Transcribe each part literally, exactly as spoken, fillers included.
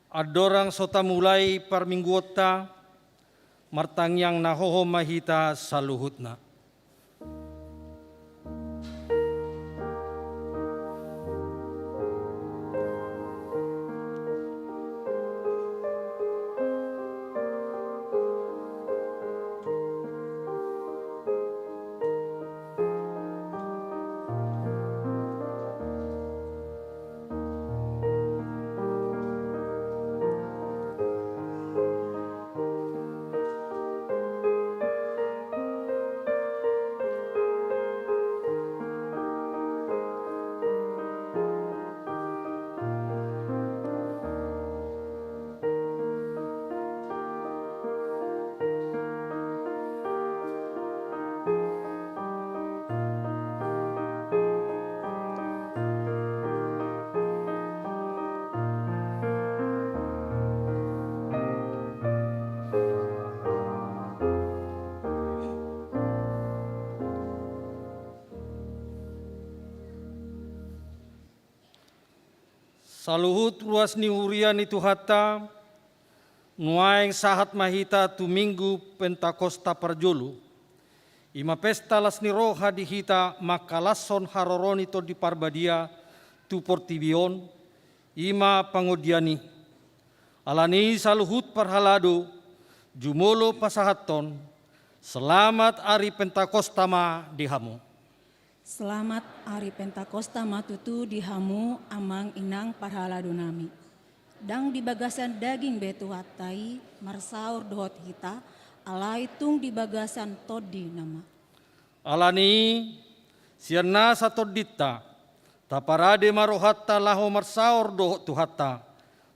Andorang so tamulai parmingguonta, martangiang na hohom ma hita saluhutna. Saluhut ruas ni huria ni Tuhanta, nuaeng sahat ma hita tu Minggu Pentakosta parjolo. I ma pesta las ni roha di hita mangkalashon haroro ni Tondi Parbadia tu portibi on, i ma pangondian i. Alani i saluhut parhalado, jumolo pasahathon, selamat ari Pentakosta ma di hamu. Selamat ari Pentakosta ma tutu di hamu amang inang parhaladonami. Ndang di bagasan daging be Tuhanta i marsaor dohot hita, alai tung di bagasan Tondi nama. Alani i, sian nasa tondinta, taparade ma rohanta laho marsaor dohot Tuhanta.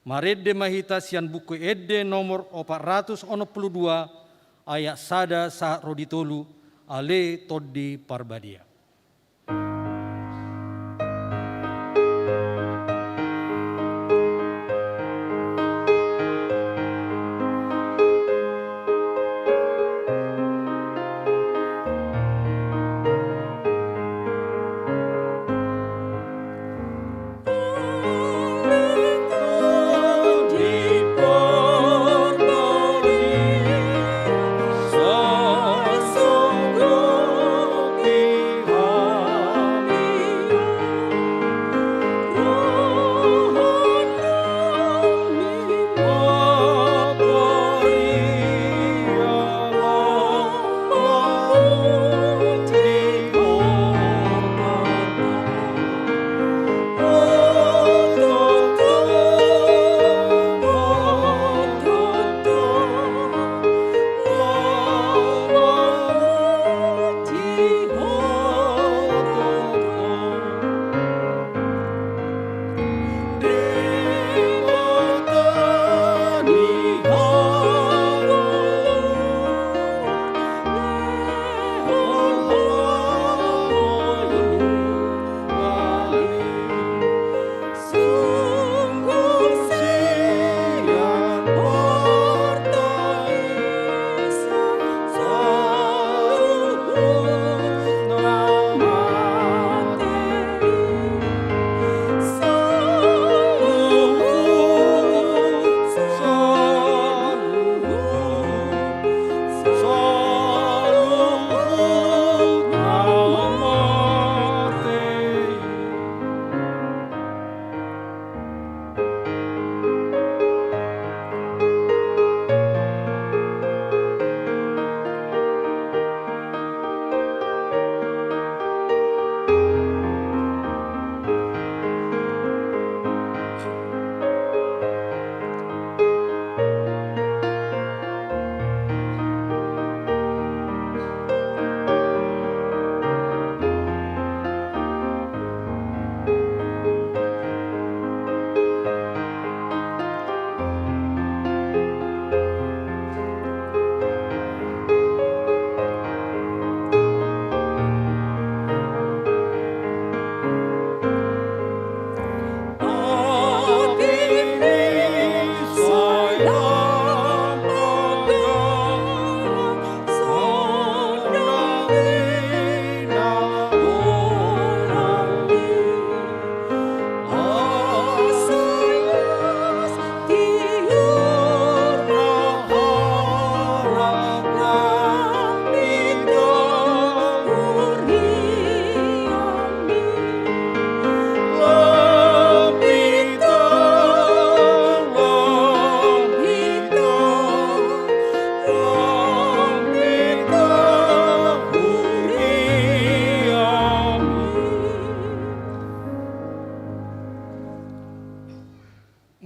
Marende ma hita sian Buku Ende nomor opat ratus onom pulu dua, ayat sada sahat ro di tolu, Ale Tondi Parbadia.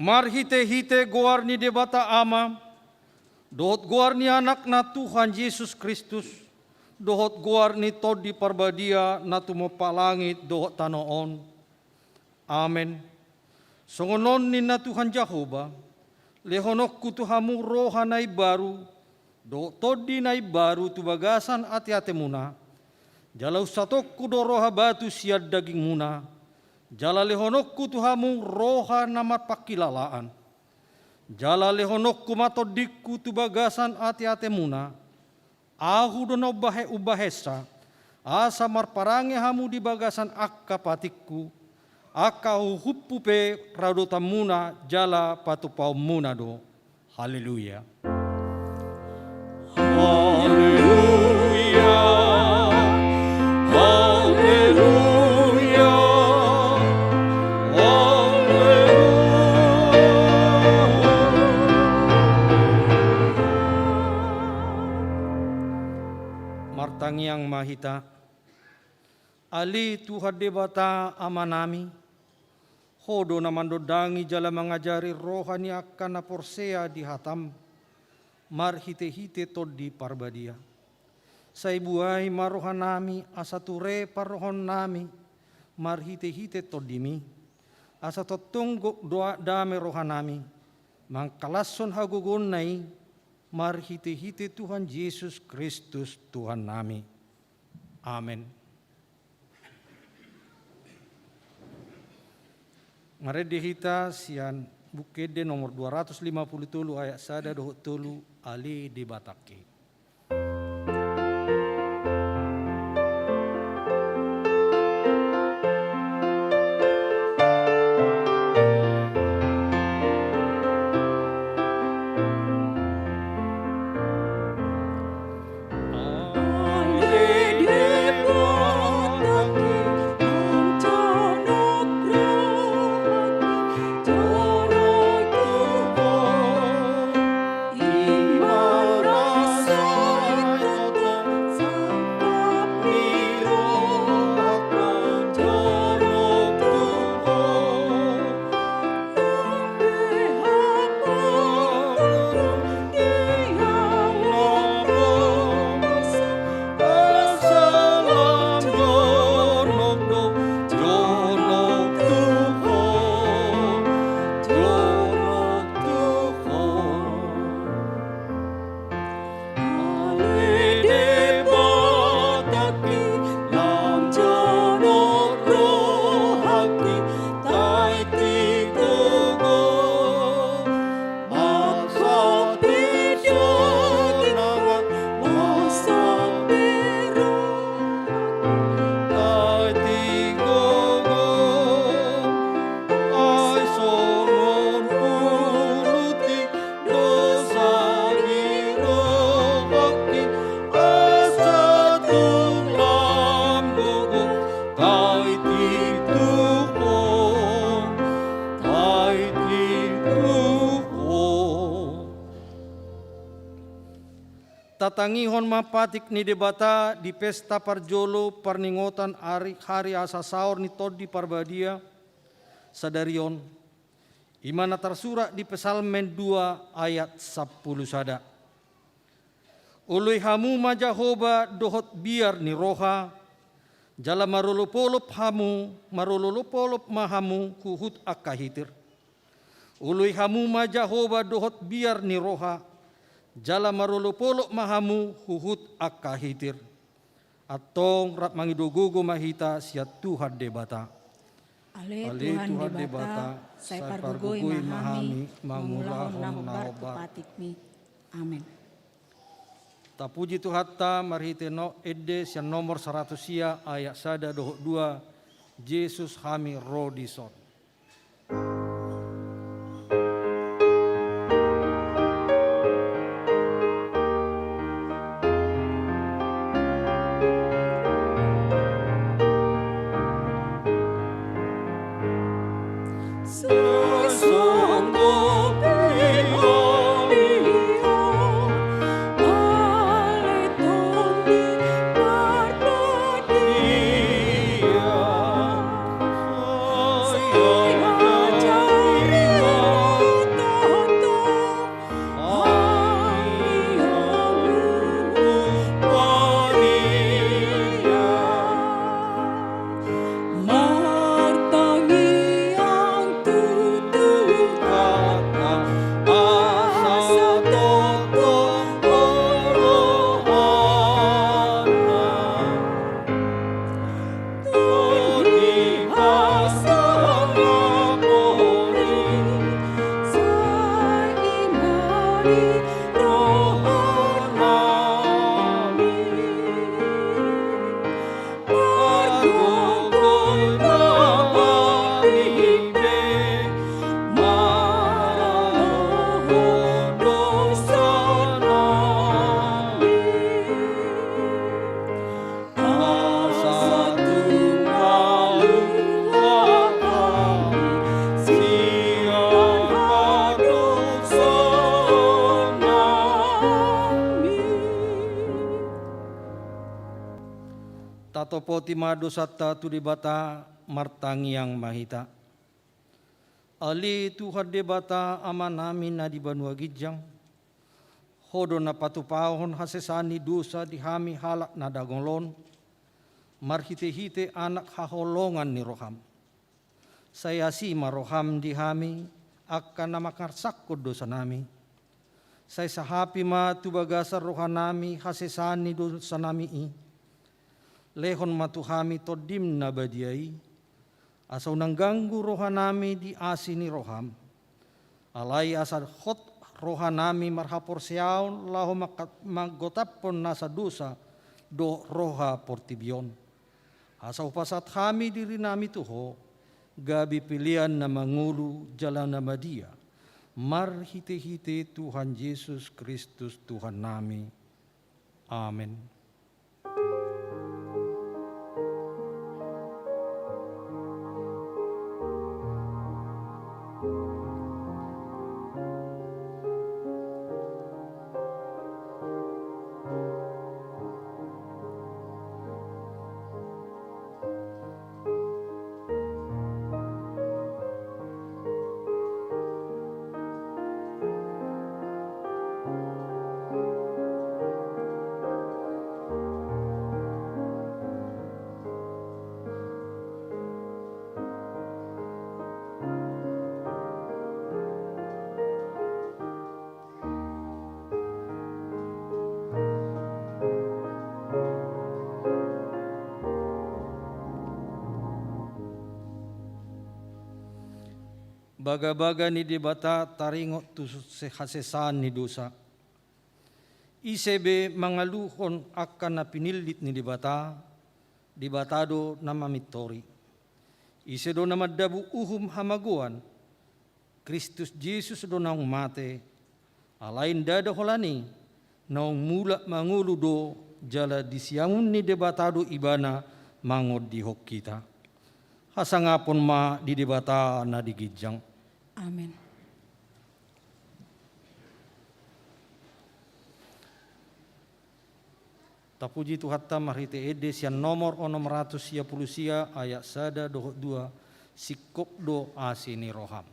Marhite-hite goar ni Debata Ama, dohot goar ni Anakna Tuhan Jesus Kristus, dohot goar ni Tondi Parbadia na tumompa langit dohot tano on. Amen. Songon on ninna Tuhan Jahowa, lehononku tu hamu roha na imbaru, dohot tondi na imbaru tu bagasan ate-atemuna, jala unsatonku do roha batu sian dagingmuna, jala lehononku tu hamu roha na marpangkilalaan. Jala lehononku ma tondingku tu bagasan ate-atemuna, Ahu do na umbahe-, umbahensa, asa marparange hamu di bagasan angka patikku, angka uhumhu pe radotanmuna jala patupaonmuna do. Haleluya. Haleluya. Haleluya. Haleluya. Martangiang ma hita. Ale Tuhan Debata Amanami, Ho do na mandondangi jala mangajari roha ni angka na porsea di hatam, marhite-hite Tondi Parbadia. Sai buhai ma rohanami asa ture parrohaonnami marhite-hite Tondimi, asa tongtong gok doa dame rohanami, mangkalashon hagogoonna i marhite-hite Tuhan Jesus Kristus Tuhannami. Amen. Marende hita sian Buku Ende nomor dua ratus lima puluh tolu ayat sada dohot tolu, Ale Debatangki. Tatangihon ma patik ni Debata di pesta parjolo parningotan ari, hari asa saor ni Tondi Parbadia sadari on, i ma na tarsurat di Psalmen dua ayat sampulu sada. Oloi hamu ma Jahowa dohot biar ni roha, jala marolopolop hamu, marolopolop ma hamu huhut angka hitir. Oloi hamu ma Jahowa dohot biar ni roha, jala marolopolop ma hamu huhut angka hitir. Antong rap mangido gogo ma hita sian Tuhan Debata. Ale Tuhan Debata, sai pargogoi ma hami mangulahon na hombar tu patikmi. Amen. Tapuji Tuhanta marhite no-, ende sian nomor saratus sia ayat sada dohot dua, Jesus hami ro dison. Topoti ma dosanta tu Debata, martangiang ma hita. Ale Tuhan Debata Amanami na di banua ginjang, Ho do na patupahon hasesaan ni dosa di hami halak na dangol on, marhitehite Anak haholongan ni roham. Sai asi ma roham di hami, angka na mangarsakhon dosanami. Sai sahapi ma tu bagasan rohanami hasesaan ni dosanami i. Lehon ma tu hami Tondim na badia i, asa unang ganggu rohanami di asi ni roham. Alai asa hot rohanami marhaporseaon laho mangka-, manggotaphon nasa dosa dohot roha portibi on. Asa hupasahat hami dirinami tu Ho, gabe pelean na mangolu jala na badia, marhitehite Tuhan Jesus Kristus Tuhannami. Amen. Bagabaga ni Debata taringot tu se-, hasesaan ni dosa. Ise be mangaluhon angka na pinillit ni Debata, Debata do na mamintori. Ise do na mandabu uhum hamagoan, Kristus Jesus do naung mate, alai ndada holan i, naung mulak mangolu do, jala di siamun ni Debata do Ibana mangondihon hita. Hasangapon ma di Debata na di ginjang. Amen. Tapuji Tuhanta marhite ende sian nomor onom ratus sia pulu sia ayat sada dohot dua, singkop do asi ni roham.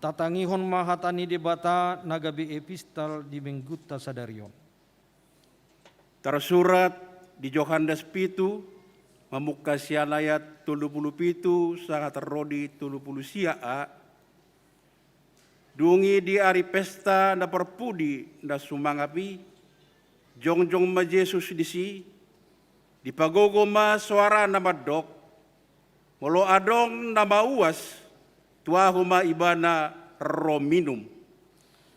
Tatangihon ma hata ni Debata na gabe epistel di Minggunta sadari on. Tarsurat di Johannes pitu, mamungka sian ayat tolu pulu pitu sahat ro di tolu pulu sia a. Dung i di ari pesta na parpudi na sumangap i, jongjong ma Jesus disi, dipagogo ma soarana mandok, molo adong na mauas, tu ahu ma ibana ro minum.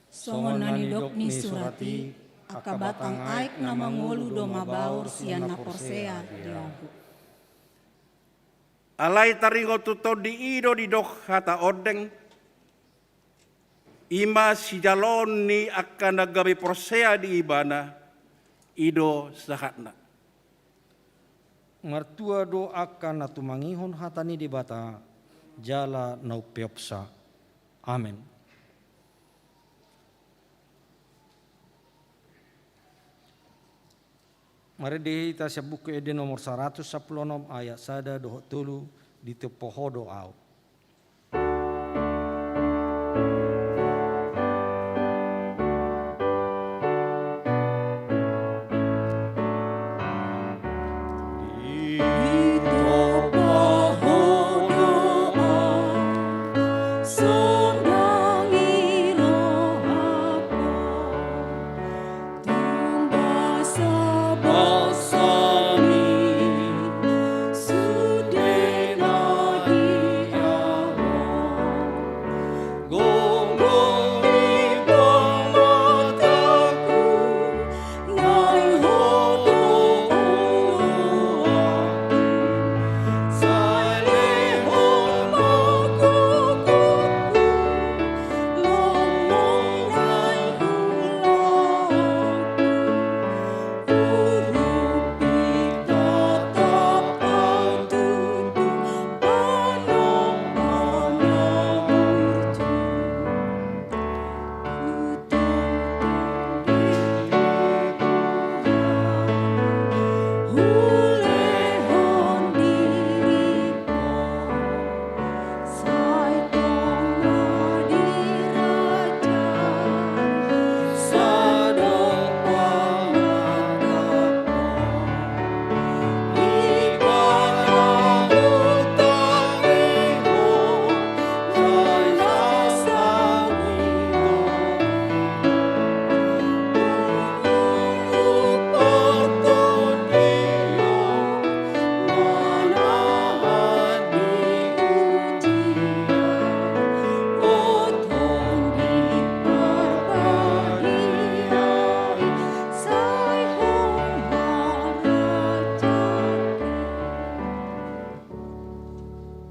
Songon na nidok ni surat i, Angka batang aek na mangolu do mabaor sian na porsea di Ahu. Alai taringot tu Tondi i do didok hata ondeng, i ma sijaloon ni angka na gabe porsea di Ibana, i do sahatna. Martua do angka na tumangihon hata ni Debata jala na umpeopsa. Amen. Marende hita sian Buku Ende nomor saratus sampulu onom ayat sada dohot tolu. Ditempo Ho do ahu.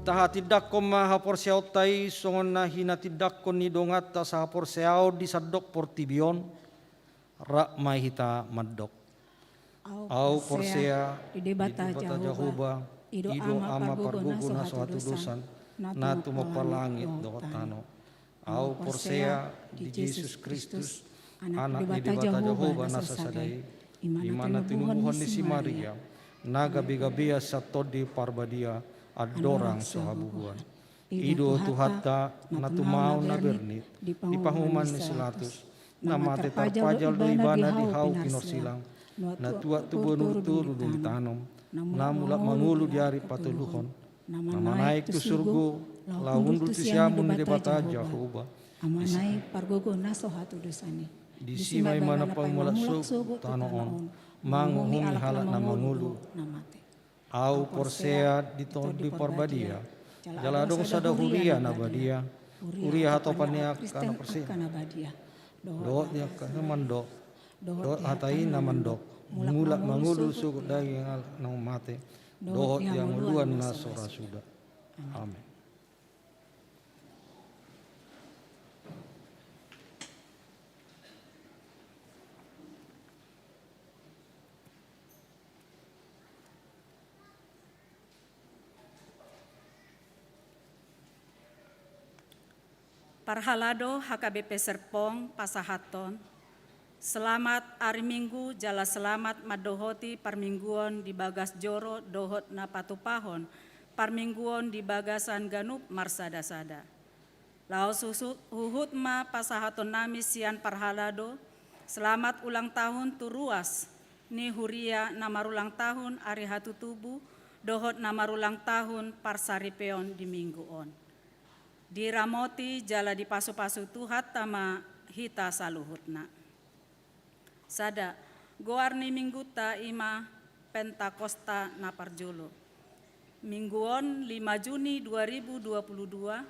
Tahatindangkon ma haporseaonta i songon na hinatindangkon ni donganta sahaporseaon di sandok portibi on. Rap ma hita mandok. Ahu porsea di Debata Jahowa, i do Ama pargogo na so hatudosan, na tumompa langit dohot tano. Ahu porsea di Jesus Kristus, Anak ni Debata Jahowa na sasada i, i ma na tinubuhon ni si Maria, na gabegabean sian Tondi Parbadia, andorang so habubuhan. I do Tuhanta na tumaon na bernit di panguhuman ni si Pilatus, na mate tarpajal do Ibana di hau pinorsilang, na tuat tu boru toru do ditanom, na mulak mangolu di ari patoluhon, na manaek tu surgo, laho hundul tu siamun ni Debata Jahowa, Ama nai pargogo na so hatudosan i. Disi ma Ibana pamulak sogot tu tano on, manguhumi halak na mangolu. Ahu porsea di Tondi Parbadia, jala adong sada huria na badia, huria hatopan ni angka na porsea, dohot di angka na mandok, dohot hata i na mandok, mulak mangolu sogot daging halak na mate, dohot di hangoluan na so ra suda. Amen. Parhalado H K B P Serpong pasahathon, selamat ari Minggu jala selamat mandohoti parmingguon di bagas joro dohot na patupahon parmingguon di bagasan ganup marsadasada. Laos husu-, huhut ma pasahatonnami sian parhalado, selamat ulang tahun tu ruas ni huria na marulang tahun ari hatutubu dohot na marulang tahun parsaripeon di Minggu on. Diramoti jala dipasupasu Tuhanta ma hita saluhutna. Sada, goar ni Mingguta i ma Pentakosta na parjolo. Minggu on, lima Juni dua ribu dua puluh dua,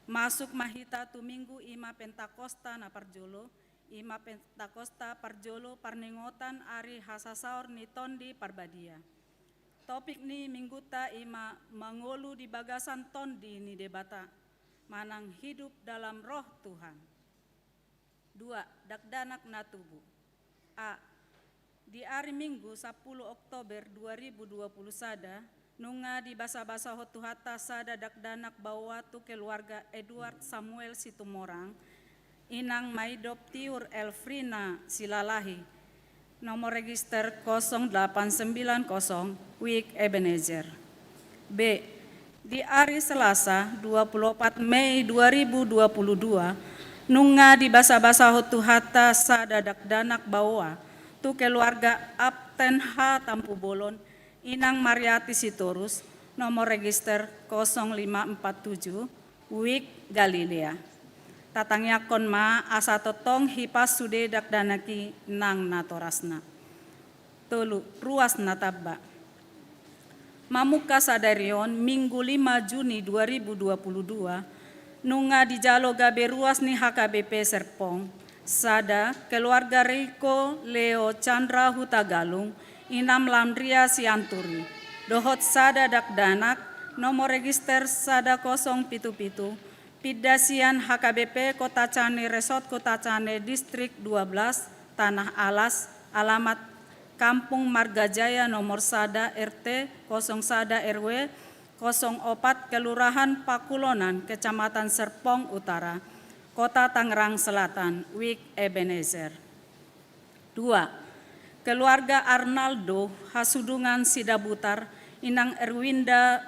masuk ma hita tu Minggu i ma Pentakosta na parjolo, I ma Pentakosta parjolo parningotan ari hasasaor ni Tondi Parbadia. Topik ni mingguta i ma mangolu di bagasan Tondi ni Debata, manang hidup dalam Roh Tuhan. Dua, dakdanak na tubu. A. Di ari Minggu sampulu Oktober dua ribu dua puluh sada, nunga dibasabasahon Tuhanta sada dakdanak baoa tu keluarga Edward Samuel Situmorang, inang Maidop Tiur Elfrina Silalahi, nomor register kosong delapan sembilan kosong, Wijk Ebenezer. B. Di ari Selasa, dua puluh opat Mei dua ribu dua puluh dua, nunga dibasabasahon Tuhanta sada dakdanak baoa tu keluarga Abten H. Tampubolon, inang Mariati Sitorus, nomor register kosong lima empat tujuh, Wijk Galilea. Tatangiangkon ma asa tongtong hipas sude dakdanak i nang natorasna. Tolu, ruas na tamba. Mamungka sadari on, Minggu lima Juni dua ribu dua puluh dua, nunga dijalo gabe ruas ni H K B P Serpong, sada, keluarga Riko Leo Chandra Hutagalung, inang Landria Sianturi, dohot sada dakdanak, nomor register sada kosong pitu pitu, pinda sian H K B P Kota Cane, Resort Kota Cane, Distrik dua belas, Tanah Alas, alamat Kampung Marga Jaya nomor sada, R T kosong sada, R W kosong opat, Kelurahan Pakulonan, Kecamatan Serpong Utara, Kota Tangerang Selatan, Wijk Ebenezer. Dua, keluarga Arnaldo Hasudungan Sidabutar, inang Erwinda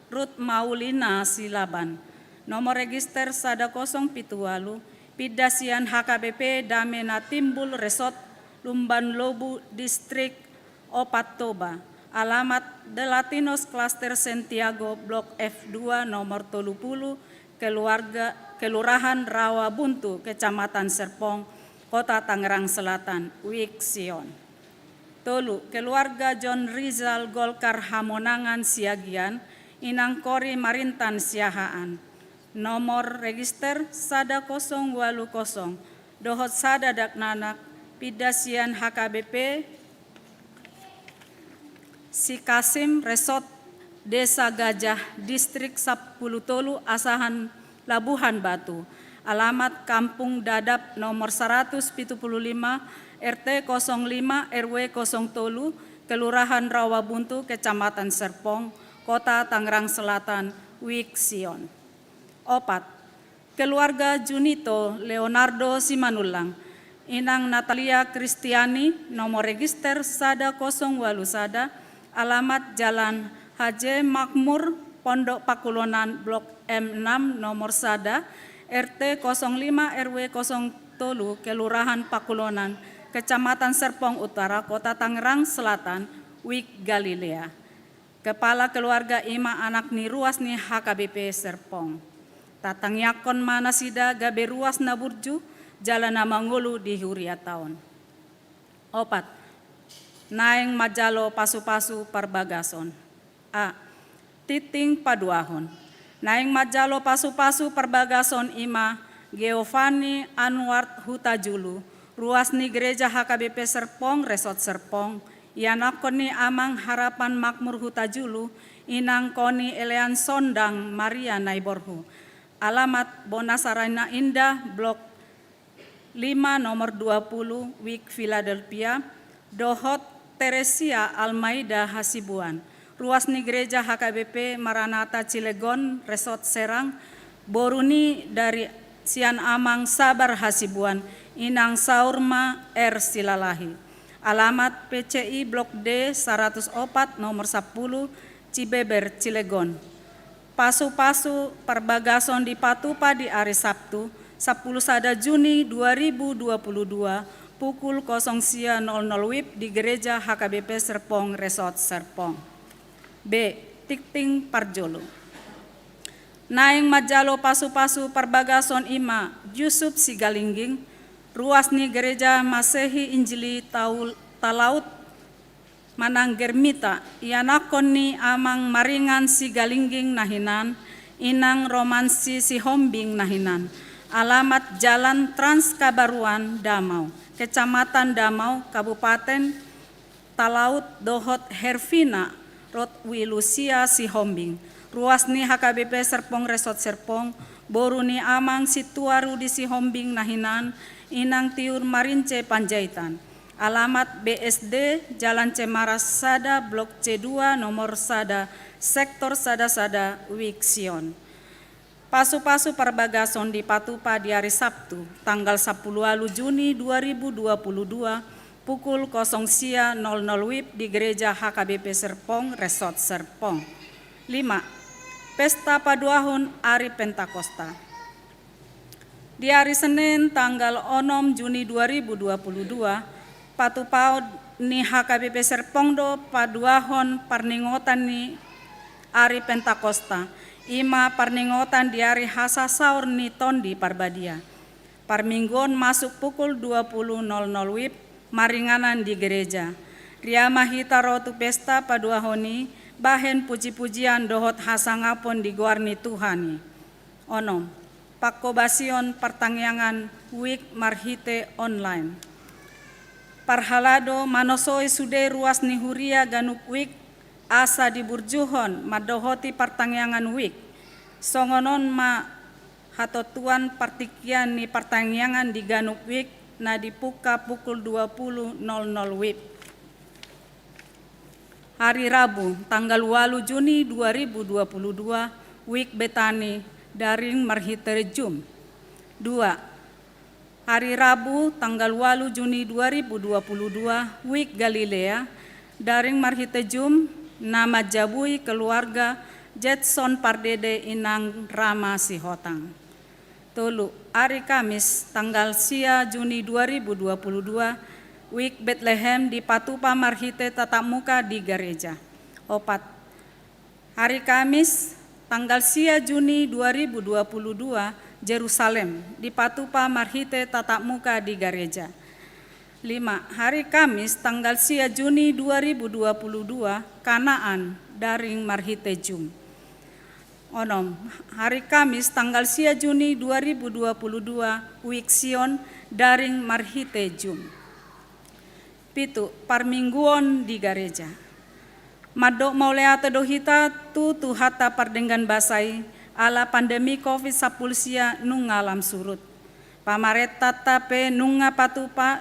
Ruth Maulina Silaban, nomor register sada kosong pitu walu, pinda sian H K B P Dame na Timbul, Resort Lumban Lobu, Distrik Opat Toba, alamat The Latinos Cluster Santiago, Blok F dua, nomor tolu pulu, keluarga, Kelurahan Rawa Buntu, Kecamatan Serpong, Kota Tangerang Selatan, Wijk Sion. Tolu, keluarga John Rizal Golkar Hamonangan Siagian, inang Kori Marintan Siahaan, nomor register sada kosong walu kosong, dohot sada dakdanak, pinda sian H K B P Sikasim, Resort Desa Gajah, Distrik sampulu tolu, Asahan, Labuhan Batu, alamat Kampung Dadap nomor saratus pitu pulu lima, R T kosong lima, R W kosong tolu, Kelurahan Rawa Buntu, Kecamatan Serpong, Kota Tangerang Selatan, Wijk Sion. Opat, keluarga Junito Leonardo Simanullang, inang Natalia Kristiani, nomor register sada kosong walu sada, alamat Jalan H J Makmur, Pondok Pakulonan, Blok M enam, nomor sada, R T kosong lima, R W kosong tolu, Kelurahan Pakulonan, Kecamatan Serpong Utara, Kota Tangerang Selatan, Wijk Galilea. Kepala keluarga i ma anak ni ruas ni H K B P Serpong. Tatangiangkon ma nasida gabe ruas na burju, jala na mangolu di huriata on. Opat, naeng manjalo pasupasu parbagason. A. Tingting paduahon. Naeng manjalo pasupasu parbagason i ma Geovanni Anwar Hutajulu, ruas ni Gereja H K B P Serpong, Resort Serpong, ianakhon ni Amang Harapan Makmur Hutajulu, inang Koni Elean Sondang Maria Naiborhu. Alamat Bona Sarana Indah, Blok lima, nomor dua pulu, Wijk Philadelphia, dohot Teresia Almaida Hasibuan, ruas ni Gereja H K B P Maranatha Cilegon, Resort Serang, boru ni dari sian Amang Sabar Hasibuan, inang Saurma R Silalahi. Alamat P C I Blok D saratus opat, nomor sampulu, Cibeber, Cilegon. Pasupasu parbagason dipatupa di ari Sabtu, sampulu sada Juni dua ribu dua puluh dua, pukul kosong sia nol nol WIB di Gereja H K B P Serpong, Resort Serpong. B. Tingting parjolo. Naeng manjalo pasupasu parbagason i ma Yusuf Sigalingging, ruas ni Gereja Masehi Injili Taul-, Talaut, manang Germita, ianakhon ni Amang Maringan Sigalingging na hinan, inang Romansi Sihombing na hinan. Alamat Jalan Trans Kabaruan, Damau, Kecamatan Damau, Kabupaten Talaut, dohot Hervina Rotwi Lusia Sihombing, ruas ni H K B P Serpong Resort Serpong, boru ni Amang Sintua Rudi Sihombing na hinan, Inang Tiur Marince Panjaitan. Alamat B S D, Jalan Cemara sada, Blok C dua, nomor sada, Sektor sada sada, Wik Sion. Pasu-pasu parbagason dipatupa di ari Sabtu, tanggal sampulu ualu Juni dua ribu dua puluh dua, pukul kosong sia nol nol W I B di Gereja H K B P Serpong, Resort Serpong. Lima, Pesta Paduahon Ari Pentakosta. Di ari Senin, tanggal onom Juni dua ribu dua puluh dua, patupaon ni H K B P Serpong do paduahon parningotan ni Ari Pentakosta, i ma parningotan di ari hasasaor ni Tondi Parbadia. Parmingguon masuk pukul dua puluh nol nol W I B maringanan di gereja. Ria ma hita ro tu pesta paduahon i, bahen puji-pujian dohot hasangapon di goar ni Tuhan i. Onom, pangkobasion partangiangan wik marhite online. Parhalado manosoi sude ruas ni huria ganup wik asa diburjuhon mandohoti partangiangan wik. Songon on ma hatontuan partingkian ni partangiangan di ganup wik na dipungka pukul dua puluh nol nol W I B. Hari Rabu, tanggal ualu Juni dua ribu dua puluh dua, wik Betani, daring marhite Zoom. Dua, hari Rabu, tanggal ualu Juni dua ribu dua puluh dua, wik Galilea, daring marhite Zoom, na manjabui keluarga Jetson Pardede, Inang Rama Sihotang. Tolu, ari Kamis, tanggal sia Juni dua ribu dua puluh dua, wik Betlehem dipatupa marhite tatap muka di gareja. Opat, ari Kamis, tanggal sia Juni dua ribu dua puluh dua, Jerusalem dipatupa marhite tatap muka di gareja. Lima, ari Kamis, tanggal sia Juni dua ribu dua puluh dua, Kanaan, daring marhite Zoom. Onom, ari Kamis, tanggal sia Juni dua ribu dua puluh dua, wik Sion, daring marhite Zoom. Pitu, parmingguon di gareja. Mandok mauliate do hita tu Tuhanta pardenggan basa i, ala pandemi covid sampulu sia nunga lam surut. Pamarentanta pe nunga patupa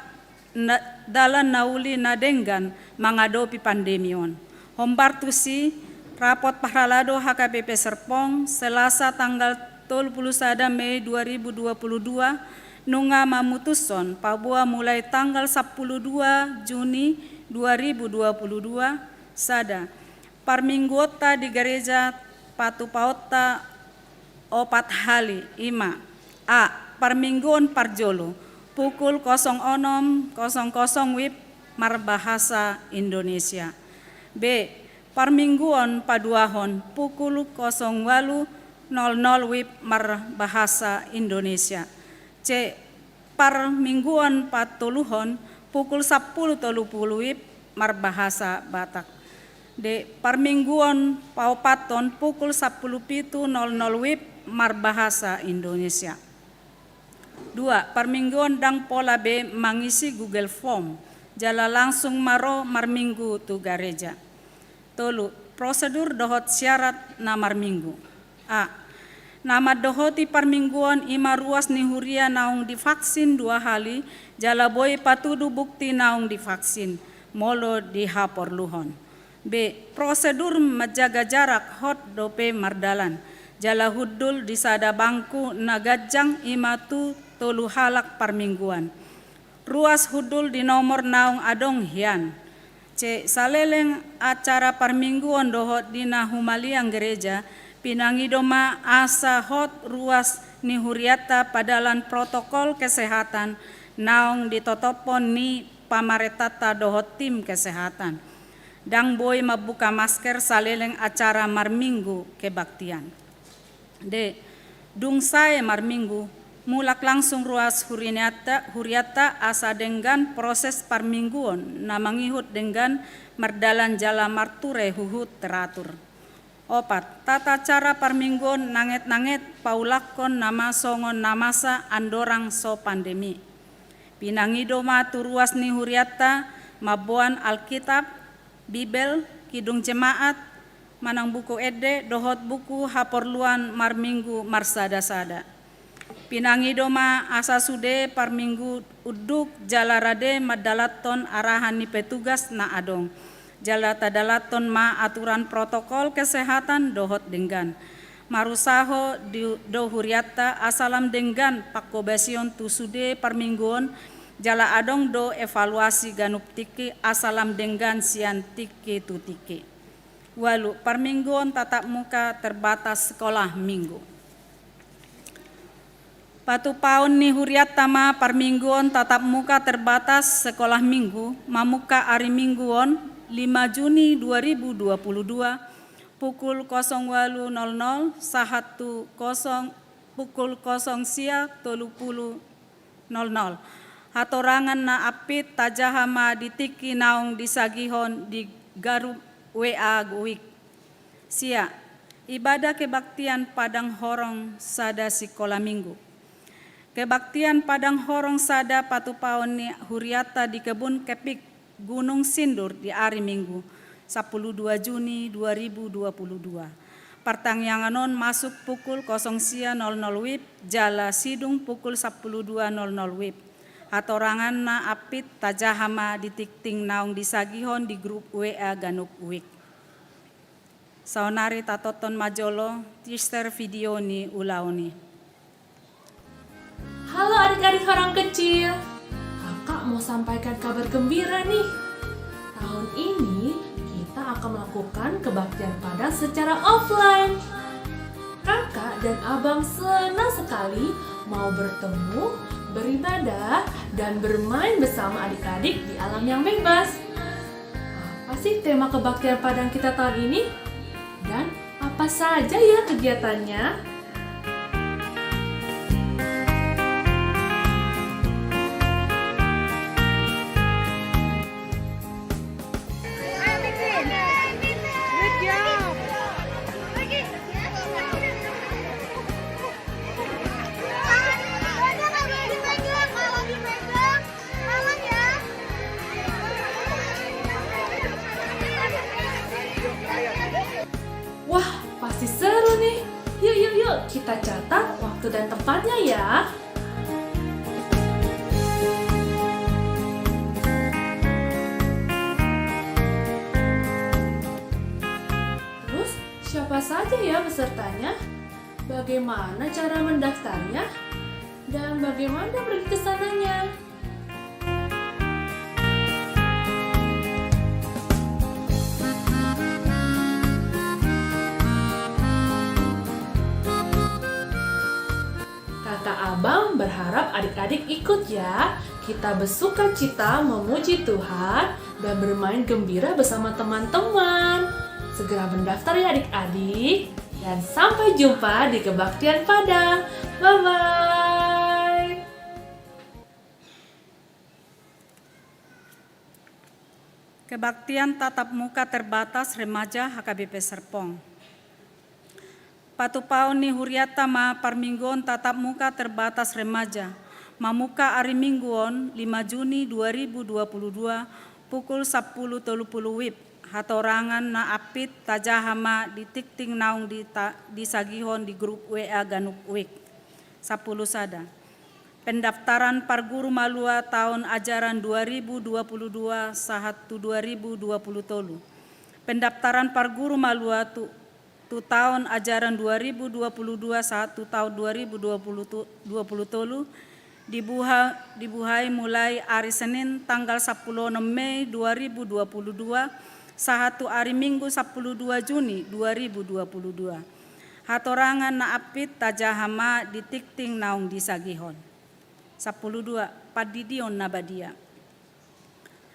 na, dalan na uli na denggan mangadopi pandemi on. Hombar tusi, rapot parhalado H K B P Serpong, Selasa tanggal tolu puluh sada Mei dua ribu dua puluh dua, nunga mamutushon paboa mulai tanggal sampulu dua Juni dua ribu dua puluh dua, sada, parmingguonta di gareja patupaonta opat hali, i ma: A, parmingguon parjolo, pukul kosong onom kosong kosong W I B marbahasa Indonesia. B, parmingguon paduahon, pukul kosong ualu nol nol W I B marbahasa Indonesia. C, parmingguon patoluhon, pukul sampulu tolu pulu W I B marbahasa Batak. D, parmingguon paopathon, pukul sampulu pitu nol nol W I B marbahasa Indonesia. Dua, parmingguon ndang pola be mangisi Google Form, jala langsung ma ro marminggu tu gareja. Tolu, prosedur dohot syarat na marminggu. A, na mandohoti parmingguon i ma ruas ni huria naung divaksin dua hali, jala boi patudu bukti naung divaksin, molo dihaporluhon. B, prosedur manjaga jarak hot dope mardalan, jala hundul di sada bangku na ganjang, i ma tu tolu halak parmingguan. Ruas hundul di nomor naung adong hian. C, saleleng acara parmingguon dohot di na humaliang gareja, pinangido ma asa hot ruas ni hurianta padalan protokol kesehatan naung ditotophon ni pamarentanta dohot tim kesehatan. Ndang boi mambuka masker saleleng acara marminggu kebaktian. D, dung sae marminggu, mulak langsung ruas hurianta, hurianta asa denggan proses parmingguon na mangihut denggan mardalan jala marture huhut teratur. Opat, tata cara parmingguon nanget-nanget paulakkon nama songon na masa andorang so pandemi. Pinangido ma tu ruas ni hurianta mamboan Alkitab, Bibel, Kidung Jemaat, manang buku ende dohot buku haporluan marminggu marsada-sada. Pinangido ma asa sude parminggu unduk jala rade mandalanhon arahan ni petugas na adong. Jala tadalanhon ma aturan protokol kesehatan dohot denggan. Marusaho di, do hurianta asa lam denggan panghobasion tu sude parmingguon, jala adong do evaluasi ganup tingki asa lam denggan sian tingki tu tingki. Ualu, parmingguon tatap muka terbatas sekolah minggu. Patupaon ni hurianta ma parmingguon tatap muka terbatas sekolah minggu, mamungka ari Minggu on, lima Juni dua ribu dua puluh dua, pukul kosong walu nol nol sahat tu kosong, pukul kosong sia tolu pulu nol nol. Hatorangan na ampit tajaha ma di tingki naung disagihon di garup W A Guik. Sia, ibadah kebaktian padang horong sada sikola minggu. Kebaktian padang horong sada patupaon ni hurianta di kebun kepik Gunung Sindur di ari Minggu, sampulu dua Juni dua ribu dua puluh dua. Partangiangan on masuk pukul kosong sia nol nol wib, jala sidung pukul sampulu dua nol nol wib. Hatorangan na ampit tajaha ma di tingting naung disagihon di grup W A ganup wik. Saonari tatonton ma jolo teaser video ni ulaon i. Halo adik-adik horong kecil, kakak mau sampaikan kabar gembira nih. Tahun ini kita akan melakukan kebaktian padang secara offline. Kakak dan abang senang sekali mau bertemu, beribadah, dan bermain bersama adik-adik di alam yang bebas. Apa sih tema kebaktian padang kita tahun ini? Dan apa saja ya kegiatannya? Wah, pasti seru nih. Yuk, yuk, yuk, kita catat waktu dan tempatnya ya. Terus, siapa saja ya pesertanya? Bagaimana cara mendaftarnya? Dan bagaimana pergi ke sananya? Kakak abang berharap adik-adik ikut ya. Kita bersukacita memuji Tuhan dan bermain gembira bersama teman-teman. Segera mendaftar ya adik-adik. Dan sampai jumpa di kebaktian padang. Bye-bye. Kebaktian tatap muka terbatas remaja H K B P Serpong. Patupaon ni hurianta ma parmingguon tatap muka terbatas remaja, mamungka ari Minggu on, lima Juni dua ribu dua puluh dua, pukul sampulu tolu pulu wib. Hatorangan na ampit tajaha ma di tingting naung dita-, disagihon di grup W A ganup wik. Sampulu sada. Pendaftaran parguru malua taon ajaran dua ribu dua puluh dua sahat tu dua ribu dua puluh tolu. Pendaftaran parguru malua tu, tu taon ajaran dua ribu dua puluh dua sahat tu taon dua ribu dua puluh tu, dua puluh tolu dibuha-, dibuhai mulai ari Senin tanggal sampulu onom Mei dua ribu dua puluh dua sahat tu ari Minggu sampulu dua Juni dua ribu dua puluh dua. Hatorangan na ampit tajaha ma di tingting naung disagihon. Sampulu dua, pandidion na badia.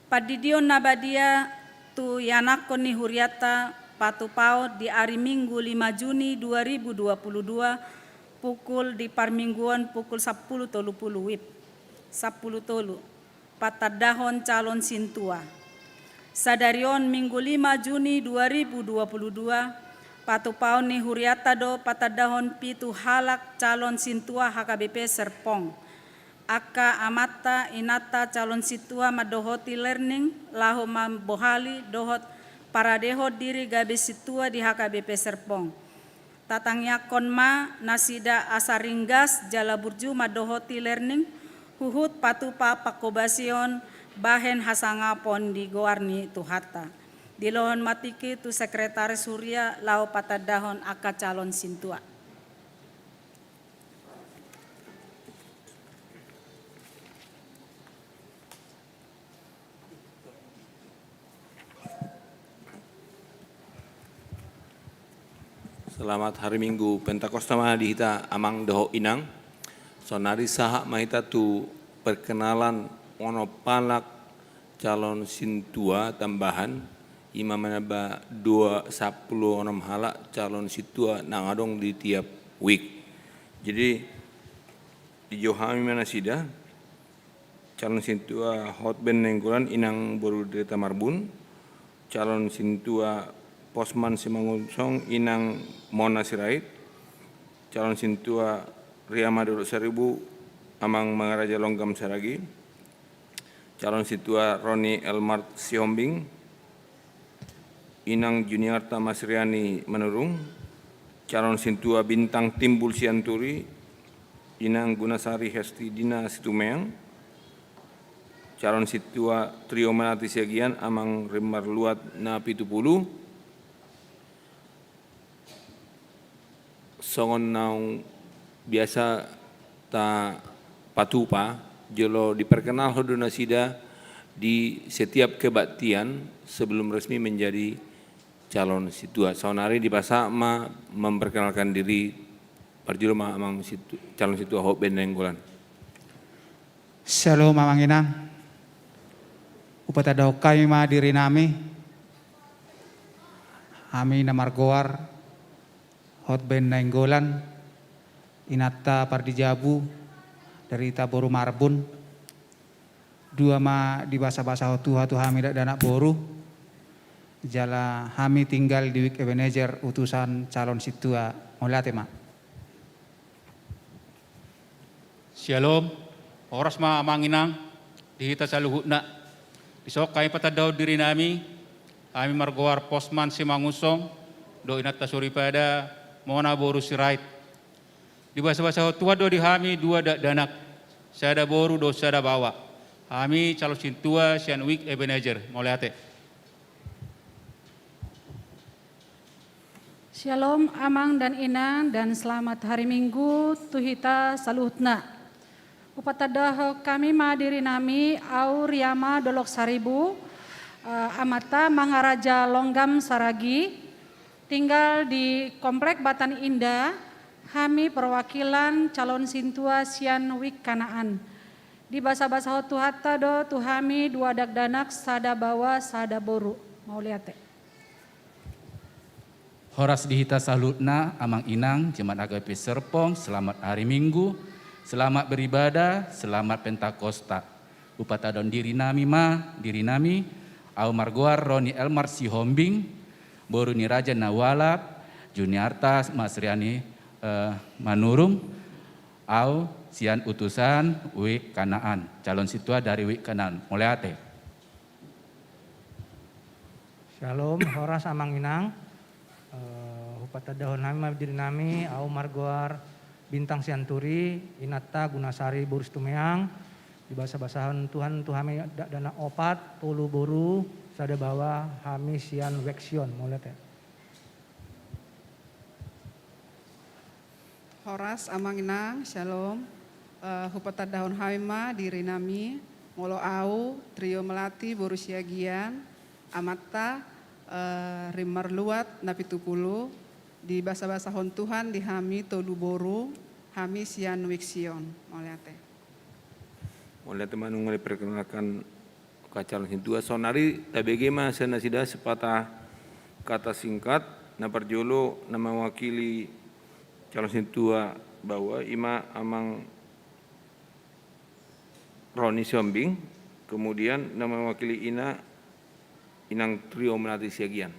Pandidion na badia tu ianakhon ni hurianta patupaon di ari Minggu lima Juni dua ribu dua puluh dua, pukul di parmingguon pukul sampulu tolu pulu wib. Sampulu tolu, patandahon calon sintua. Sadari on Minggu lima Juni dua ribu dua puluh dua, Patupaon ni hurianta do patandahon pitu halak calon sintua H K B P Serpong. Angka amanta inanta calon sintua mandohoti learning laho mambohali dohot paradehon diri gabe sintua di H K B P Serpong. Tatangiangkon ma nasida asa ringgas jala burju mandohoti learning huhut patupa panghobasion bahen hasangapon di goar ni Tuhanta. Dilohon ma tingki tu sekretaris huria laho patandahon angka calon sintua. Selamat hari Minggu Pentakosta ma di hita amang dohot inang. Saonari sahat ma hita tu perkenalan onom halak calon sintua tambahan, ima manamba dua sampulu onom halak calon sintua nang adong di tiap wik. Jadi dijou hami ma nasida, calon sintua Hotben Nainggolan inang boru Direta Marbun, calon sintua Posman Simangunsong inang Mona Sirait, calon sintua Riama Dolok Saribu amang Mangaraja Longgam Saragi, calon sintua Roni Elmart Sihombing, inang Juniarta Masriani Manurung, calon sintua Bintang Timbul Sianturi, inang Gunasari Hesti Dina Situmeang, calon sintua Trio Melati Siagian amang Rimar Luat Napitupulu. Songon naung biasa ta patupa, jolo diperkenalhon do nasida di setiap kebaktian sebelum resmi menjadi calon sintua. Saonari dipasahat ma memperkenalkan diri, parjolo ma amang sintu-, calon sintua Hotben Nainggolan. Syalom amang inang. Hupatandahon hami ma diri nami. Hami na margoar Hotben Nainggolan, inanta Pardijabu, dari ita boru Marbun. Dua ma dibasabasahon Tuhan tu hami dakdanak boru. Jala hami tinggal di Wijk Ebenezer utusan calon sintua. Mauliate ma. Syalom, horas ma amang inang di hita saluhutna. Dison hami patandahon diri nami, hami margoar Posman Simangunsong, dohot inanta soripada Mona boru Sirait. Dibasabasahon Tuhan do di hami dua dakdanak, sada boru dohot sada baoa. Hami calon sintua sian Wijk Ebenezer. Mauliate. Syalom amang dan inang dan selamat hari Minggu tu hita saluhutna. Hupatandahon hami ma diri nami, au Riama Dolok Saribu, eh, amanta Mangaraja Longgam Saragi, tinggal di Komplek Batan Indah, hami perwakilan calon sintua sian Wijk Kanaan. Dibasabasahon Tuhanta do tu hami dua dakdanak sada baoa sada boru. Mauliate. Horas di hita saluhutna amang inang, jemaat H K B P Serpong, selamat hari Minggu, selamat beribadah, selamat Pentakosta. Hupatandahon diri nami ma diri nami, au margoar Roni Elmar Sihombing, boru ni Raja Naualap, Juniarta Masriani, eh, Manurung, au sian utusan Wijk Kanaan, calon sintua dari Wijk Kanaan. Mauliate. Syalom, horas amang inang. Eh, hupatandahon hami ma diri nami, au margoar Bintang Sianturi, inanta Gunasari boru Situmeang. Dibasabasahon Tuhan tu hami dakdanak opat, tolu boru, sada baoa, hami sian Wijk Sion. Mauliate. Horas amang inang, syalom. Eh, hupatandahon hami ma diri nami, molo au Trio Melati boru Siagian, amanta, eh, Rimar Luat Napitupulu, dibasabasahon Tuhan di hami tolu boru, hami sian Wijk Sion. Mauliate. Mauliate ma nunga diperkenalkan angka calon sintua. Saonari tabege ma sian nasida sepatah kata singkat, na parjolo na mewakili calon sintua baoa, ima amang Roni Sihombing, kemudian na mewakili ina, inang Trio Melati Siagian.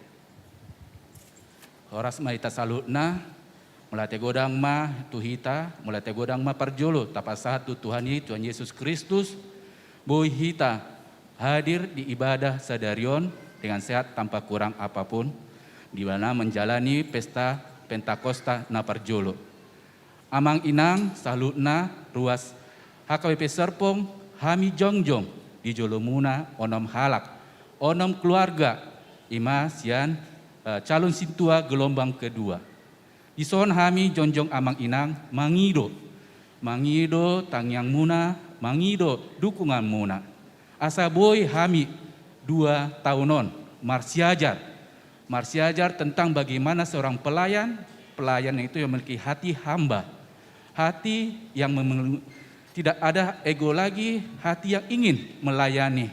Horas ma hita saluhutna. Mauliate godang ma tu hita, mauliate godang ma parjolo tapasahat tu Tuhan i, Tuhan Yesus Kristus, boi hita hadir di ibadah sadari on dengan sehat tanpa kurang apapun, di mana menjalani pesta Pentakosta na parjolo. Amang inang saluhutna, ruas H K B P Serpong, hami jongjong di jolomuna onom halak, onom keluarga, i ma sian, eh, calon sintua gelombang kedua. Dison hami jongjong amang inang mangido, mangido tangiangmuna, mangido dukunganmuna. Asa boi hami dua taon on marsiajar, marsiajar tentang bagaimana seorang pelayan, pelayan itu yang memiliki hati hamba, hati yang memeng-, tidak ada ego lagi, hati yang ingin melayani.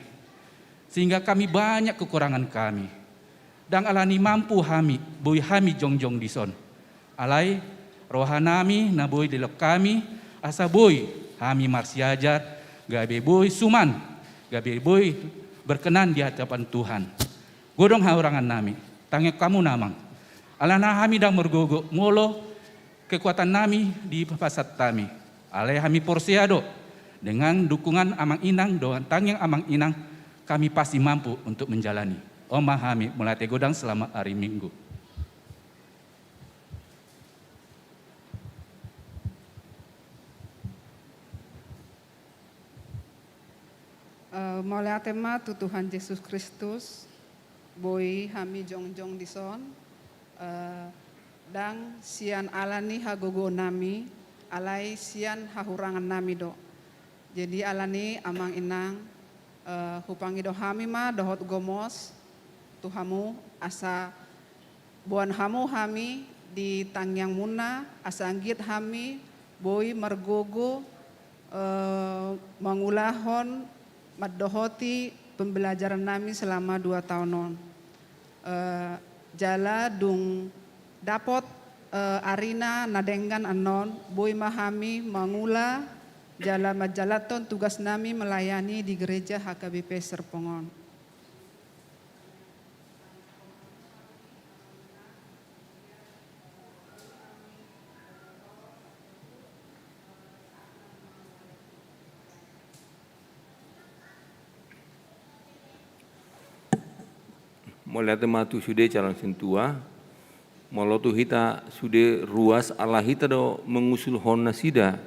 Sehingga kami banyak kekurangan kami. Ndang alani mampu hami, boi hami jongjong dison. Alai rohanami na boi dilehon hami, asa boi hami marsiajar, gabe boi suman, gabe boi berkenan di hadapan Tuhan. Godang hahurangannami, tangiang hamu amang. Alana hami ndang margogo, molo kekuatannami dipasahat hami. Alai hami porsea do, dengan dukungan amang inang, dengan tangiang amang inang, kami pasti mampu untuk menjalani. On ma hami, mauliate godang, selamat hari Minggu. Eh, mauliate ma tu Tuhan Jesus Kristus, boi hami jongjong dison, eh, ndang sian alani hagogoonami, alai sian hahurangannami do. Jadi alani amang inang, eh, hupangido hami ma dohot gomos tu hamu, asa boan hamu hami di tangiangmuna, asa anggiat hami boi margogo, eh, mangulahon mandohoti pembelajarannami selama dua taon on. Eh, jala dung dapot, eh, arina na denggan annon, boi ma hami mangula jala manjalanhon tugasnami melayani di gereja H K B P Serpong on. Mauliate ma tu sude calon sintua. Molo tu hita sude ruas, ala hita do mangusulhon nasida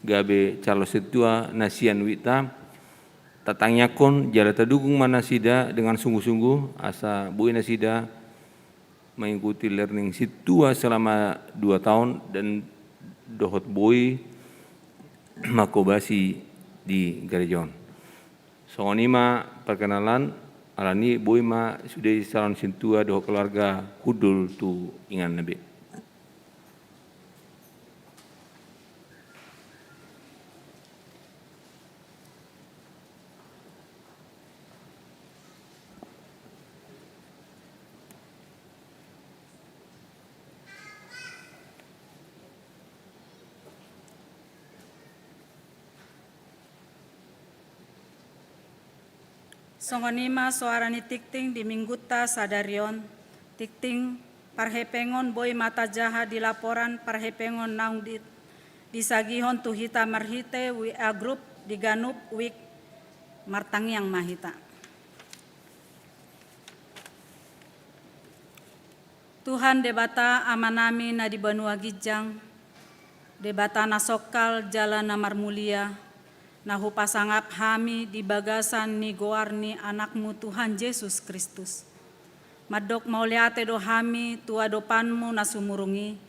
gabe calon sintua na sian uikta. Tatangiangkon jala tadukung ma nasida dengan sungguh-sungguh, asa boi nasida mengikuti learning sintua selama dua taon dan dohot boi mangkobasi di gareja on. Songon i ma perkenalan, alani boi ma sude calon sintua dohot keluarga hundul tu ingananna be. Songon i ma soara ni tingting di Minggunta sadari on. Tingting parhepengon boi ma tajaha di laporan parhepengon naung di, disagihon tu hita marhite W A group di ganup wik. Martangiang ma hita. Tuhan Debata Amanami na di banua ginjang, Debata na songkal jala na marmulia, na hupasangap hami di bagasan ni goar ni Anakmu Tuhan Jesus Kristus. Mandok mauliate do hami tu adopanmu na sumurung i,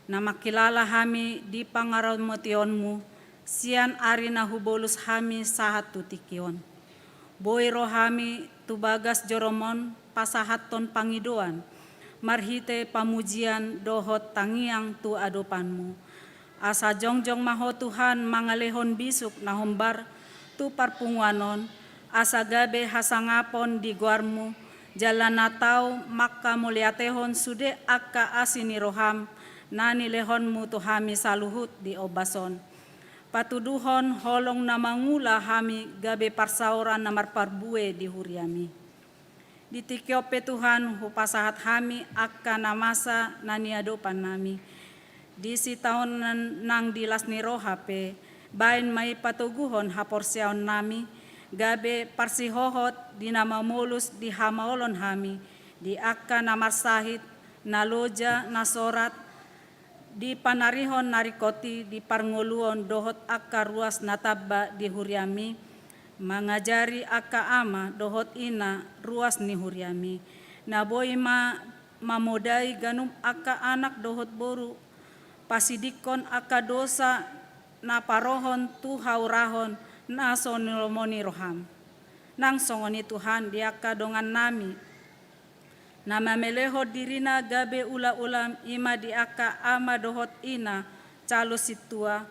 na mangkilala hami di pangaramotionmu sian ari na hubolus hami sahat tu tingki on. Boi ro hami tu bagas jorom on pasahathon pangidoan, marhite pamujian dohot tangiang tu adopanmu. Asa jongjong ma Ho Tuhan mangalehon bisuk na hombar tu parpunguan on, asa gabe hasangapon di goarmu, jala na tau mangkamauliatehon sude angka asi ni roham, na nilehonmu tu hami saluhut di ombas on. Patuduhon holong na mangula hami gabe parsaoran na marparbue di huriami. Di tingki on pe Tuhan hupasahat hami angka na masa na niadopan nami. Di sitaonon nang di las ni roha pe, baen ma i patoguhon haporseaon nami, gabe parsihohot di na mamolus di hamaolon hami, di angka na marsahit, na loja, na sorat, di panarihon na ringkot i di parngoluon dohot angka ruas na tamba di huriami, mangajari angka ama dohot ina ruas ni huriami, na boi ma mamodai ganup angka anak dohot boru, pasidingkon angka dosa na parohon tu haurahon na so nilomoni roham. Nang songon i Tuhan di angka dongan nami, na mamelehon dirina gabe ulaolam i ma di angka ama dohot ina calon sintua,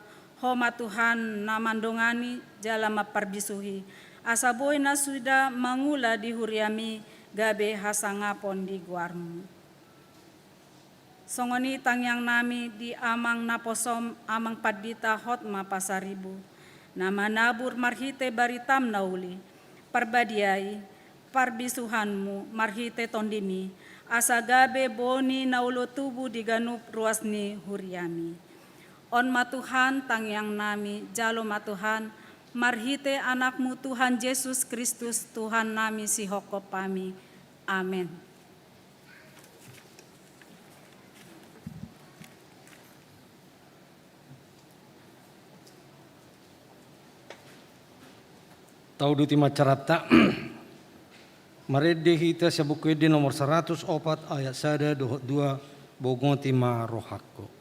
Ho ma Tuhan na mandongani jala mamparbisuhi, asa boi nasida mangula di huriami gabe hasangapon di goarmu. Songon i tangiang nami di amang naposom, amang pandita Hotma Pasaribu, na manabur marhite baritam na uli, parbadiai, parbisuhanmu marhite tondimi, asa gabe boni na olo tubu di ganup ruas ni huriami. On ma Tuhan tangiang nami, jalo ma Tuhan, marhite anakmu Tuhan Jesus Kristus Tuhan nami sihophop hami. Amen. Tauduti ma carata. Marende hita sian Buku Ende nomor saratus opat ayat sada dohot dua, bongoti ma rohangku.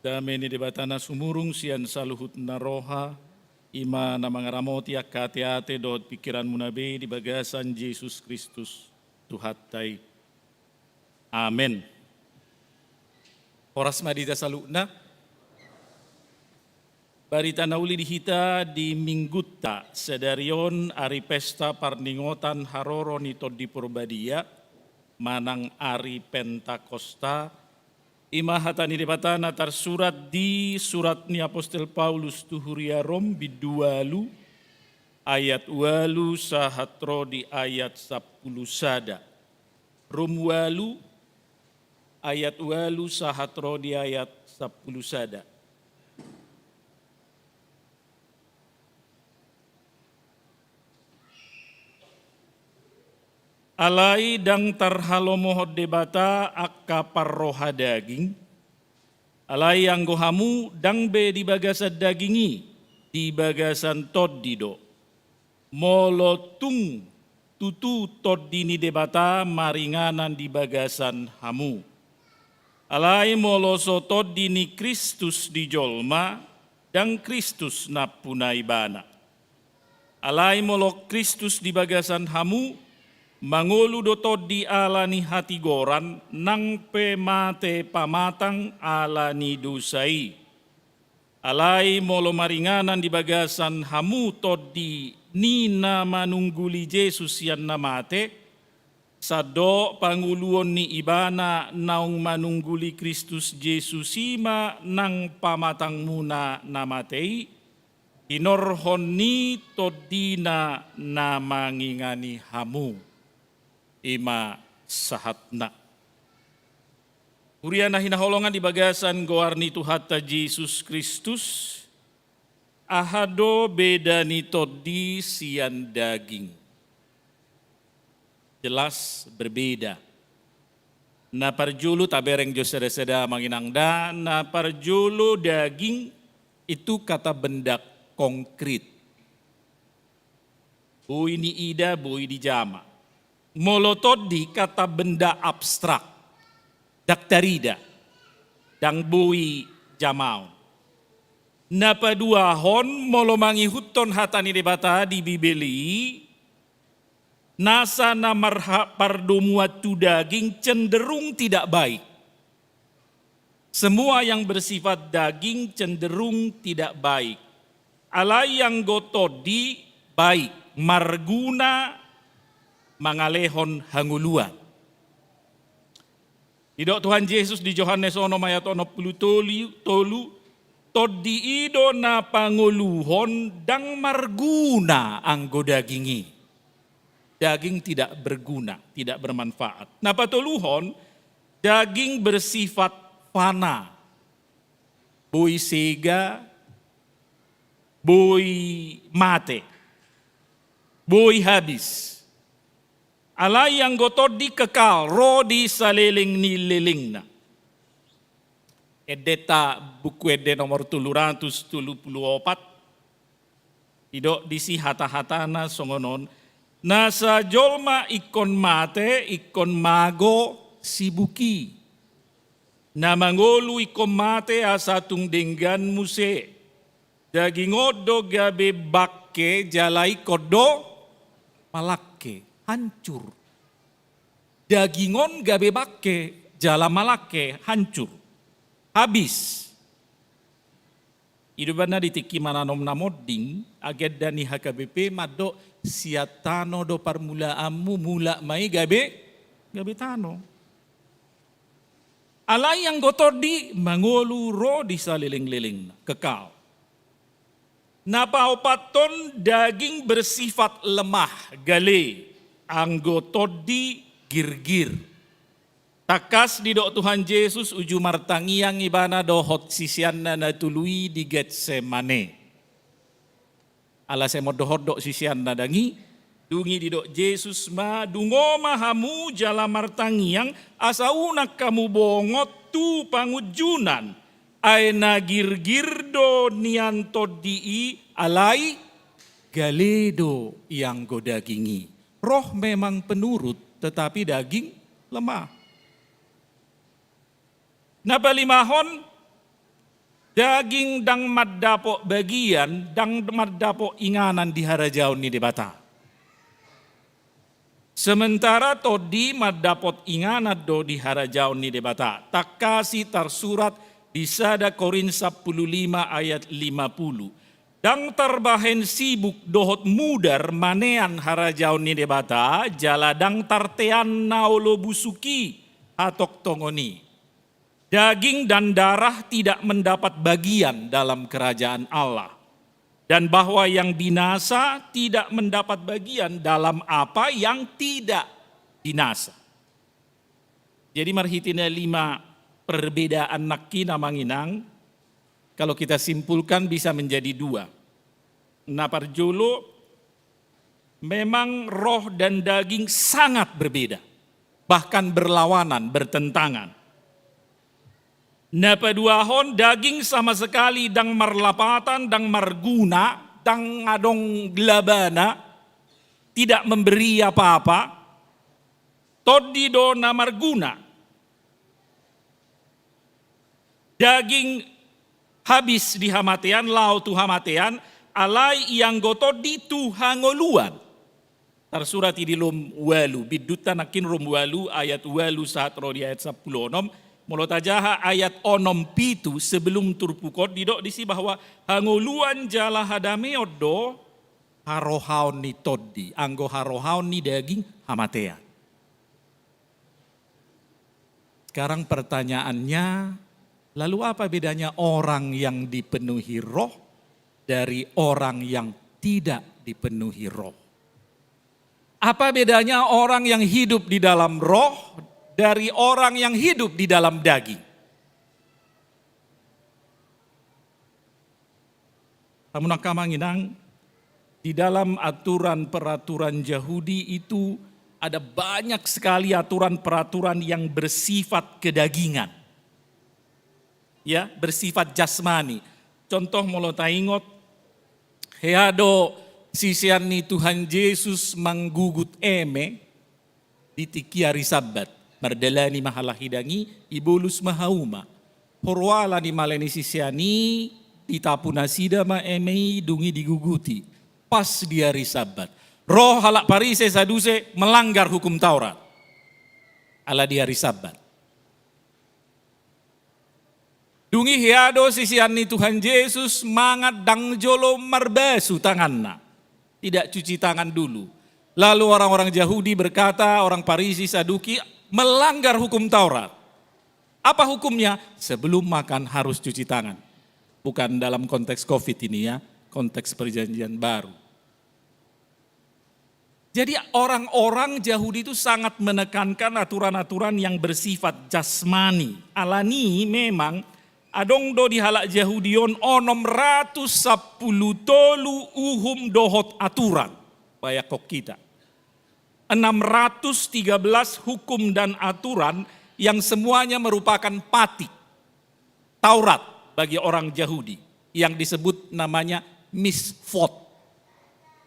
Dame ni Debata na sumurung sian saluhut na roha, i ma na mangaramoti angka ateate dohot pingkiranmuna be di bagasan Jesus Kristus Tuhanta i. Amen. Horas ma di hita saluhutna. Barita na uli di hita di Minggunta sadari on, ari pesta parningotan haroro ni Tondi Porbadia, manang ari Pentakosta, i ma hata ni Debata na tarsurat di surat ni apostel Paulus tu huria Rom, bindu ualu, ayat ualu sahat ro di ayat sampulu sada. Rom ualu, ayat ualu sahat ro di ayat sampulu sada. Alai ndang tarhalomohon Debata angka parroha daging, alai anggo hamu ndang be di bagasan daging i, di bagasan Tondi do. Molo tung tutu Tondi ni Debata maringanan di bagasan hamu. Alai molo so Tondi ni Kristus di jolma, ndang Kristus nampuna ibana. Alai molo Kristus di bagasan hamu, mangolu do Tondi ala ni hatigoran, nang pe mate pamatang ala ni dosa i. Alai molo maringanan di bagasan hamu Tondi ni na manungguli Jesus sian na mate, sandok pangoluon ni ibana naung manungguli Kristus Jesus i ma nang pamatangmuna na mate i, hinorhon ni Tondina na mangingani hamu. I ma sahatna. Huria na hinaholongan di bagasan goar ni Tuhanta Jesus Kristus, aha do beda ni Tondi sian daging? Jelas berbeda. Na parjolo tabereng jo sada-sada amang inang da, na parjolo daging itu kata benda konkret. Boi niida, boi dijama. Molo Tondi kata benda abstrak, ndang tarida, ndang boi jamaon. Na paduahon, molo mangihuthon hata ni Debata di Bibel i, nasa na marha-, pardomuan tu daging cenderung tidak baik. Semua yang bersifat daging cenderung tidak baik. Alai anggo Tondi baik, marguna, mangalehon hangoluan. Didok Tuhan Jesus di Johannes onom ayat onom pulu tolu, tolu, Tondi i do na pangoluhon, ndang marguna anggo daging i. Daging tidak berguna, tidak bermanfaat. Na patoluhon, daging bersifat fana. Boi sega, boi mate, boi habis. Alai anggo Tondi kekal, ro di saleleng ni lelengna. Endenta Buku Ende nomor tolu ratus tolu pulu opat, didok disi hata-hatana songon on: Nasa jolma ingkon mate, ingkon mago sibuk i. Na mangolu ingkon mate asa tung denggan muse. Daging on do gabe bangke jala ingkon do malangke, hancur. Daging on gabe bangke jala malangke, hancur, habis. I do umbahen na di tingki mananom na monding, agenda ni H K B P mandok sian tano do parmulaanmu, mulak ma i gabe, gabe tano. Alai anggo Tondi mangolu, ro di saleleng-lelengna, kekal. Na paopathon, daging bersifat lemah, gale, anggo Tondi girgir. Tangkas didok Tuhan Jesus uju martangiang ibana dohot siseanna na tolu i di Getsemane. Ala sai mondok-ondok siseanna dang i, dung i didok Jesus ma: Dungo ma hamu jala martangiang, asa unang hamu bongot tu pangunjunan. Ai na girgir do nian Tondi i, alai gale do ianggo daging i. Roh memang penurut, tetapi daging lemah. Na palimahon, daging ndang mandapot bagian, ndang mandapot inganan di harajaon ni Debata. Sementara Tondi mandapot inganan do di harajaon ni Debata. Tangkas i tarsurat di sada Korint sampulu lima ayat lima pulu: Ndang tarbahen sibuk dohot mudar manean harajaon ni Debata, jala ndang tartean na olo busuk i, hatongtongon i. Daging dan darah tidak mendapat bagian dalam kerajaan Allah, dan bahwa yang binasa tidak mendapat bagian dalam apa yang tidak binasa. Jadi, marhite na lima perbedaan nangkin, amang inang, kalau kita simpulkan, bisa menjadi dua. Na parjolo, memang roh dan daging sangat berbeda, bahkan berlawanan, bertentangan. Na paduahon, daging sama sekali ndang marlapatan, ndang marguna, ndang adong labana, tidak memberi apa-apa. Tondi do na marguna. Daging habis di hamatean, laho tu hamatean, alai ianggo tondi tu hangoluan. Tarsurat i di lom ualu, bidunta nangkin lom ualu ayat ualu sahat ro di ayat sampulu onom. Molo tajaha ayat onom pitu sebelum turpuk on, didok disi bahwa hangoluan jala hadameon do harohaon ni tondi, anggo harohaon ni daging hamatean. Sekarang pertanyaannya, lalu apa bedanya orang yang dipenuhi Roh dari orang yang tidak dipenuhi Roh? Apa bedanya orang yang hidup di dalam Roh dari orang yang hidup di dalam daging? Hamu angka amang inang, di dalam aturan-peraturan Yahudi itu ada banyak sekali aturan-peraturan yang bersifat kedagingan. Ya, bersifat jasmani. Contoh, molo taingot, hea do sisean ni Tuhan Jesus manggugut eme, di tingki ari Sabbat, mardalani ma halak hidang i, ibolus ma hauma. Huroa ala ni male ni sisean i, ditapu nasida ma eme i, dung i diguguti. Pas di ari Sabbat. Ro halak Parise, Saduse, melanggar hukum Taurat. Ala di ari Sabbat. Dung i hea do sisean ni Tuhan Jesus mangan ndang jolo marbasu tanganna. Tidak cuci tangan dulu. Lalu orang-orang Yahudi berkata, orang Parisi, Saduki, melanggar hukum Taurat. Apa hukumnya? Sebelum makan harus cuci tangan. Bukan dalam konteks covid ini ya, konteks perjanjian baru. Jadi orang-orang Yahudi itu sangat menekankan aturan-aturan yang bersifat jasmani. Alani memang adong do di halak Yahudi on onom ratus sampulu tolu uhum dohot aturan. Bayangkon hita. Enam ratus tiga belas hukum dan aturan yang semuanya merupakan patik Taurat bagi orang Yahudi yang disebut namanya mitzvot.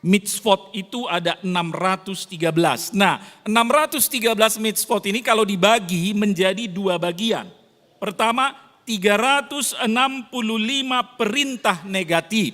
Mitzvot itu ada enam ratus tiga belas. Nah, enam ratus tiga belas mitzvot ini kalau dibagi menjadi dua bagian. Pertama, tiga ratus enam puluh lima perintah negatif.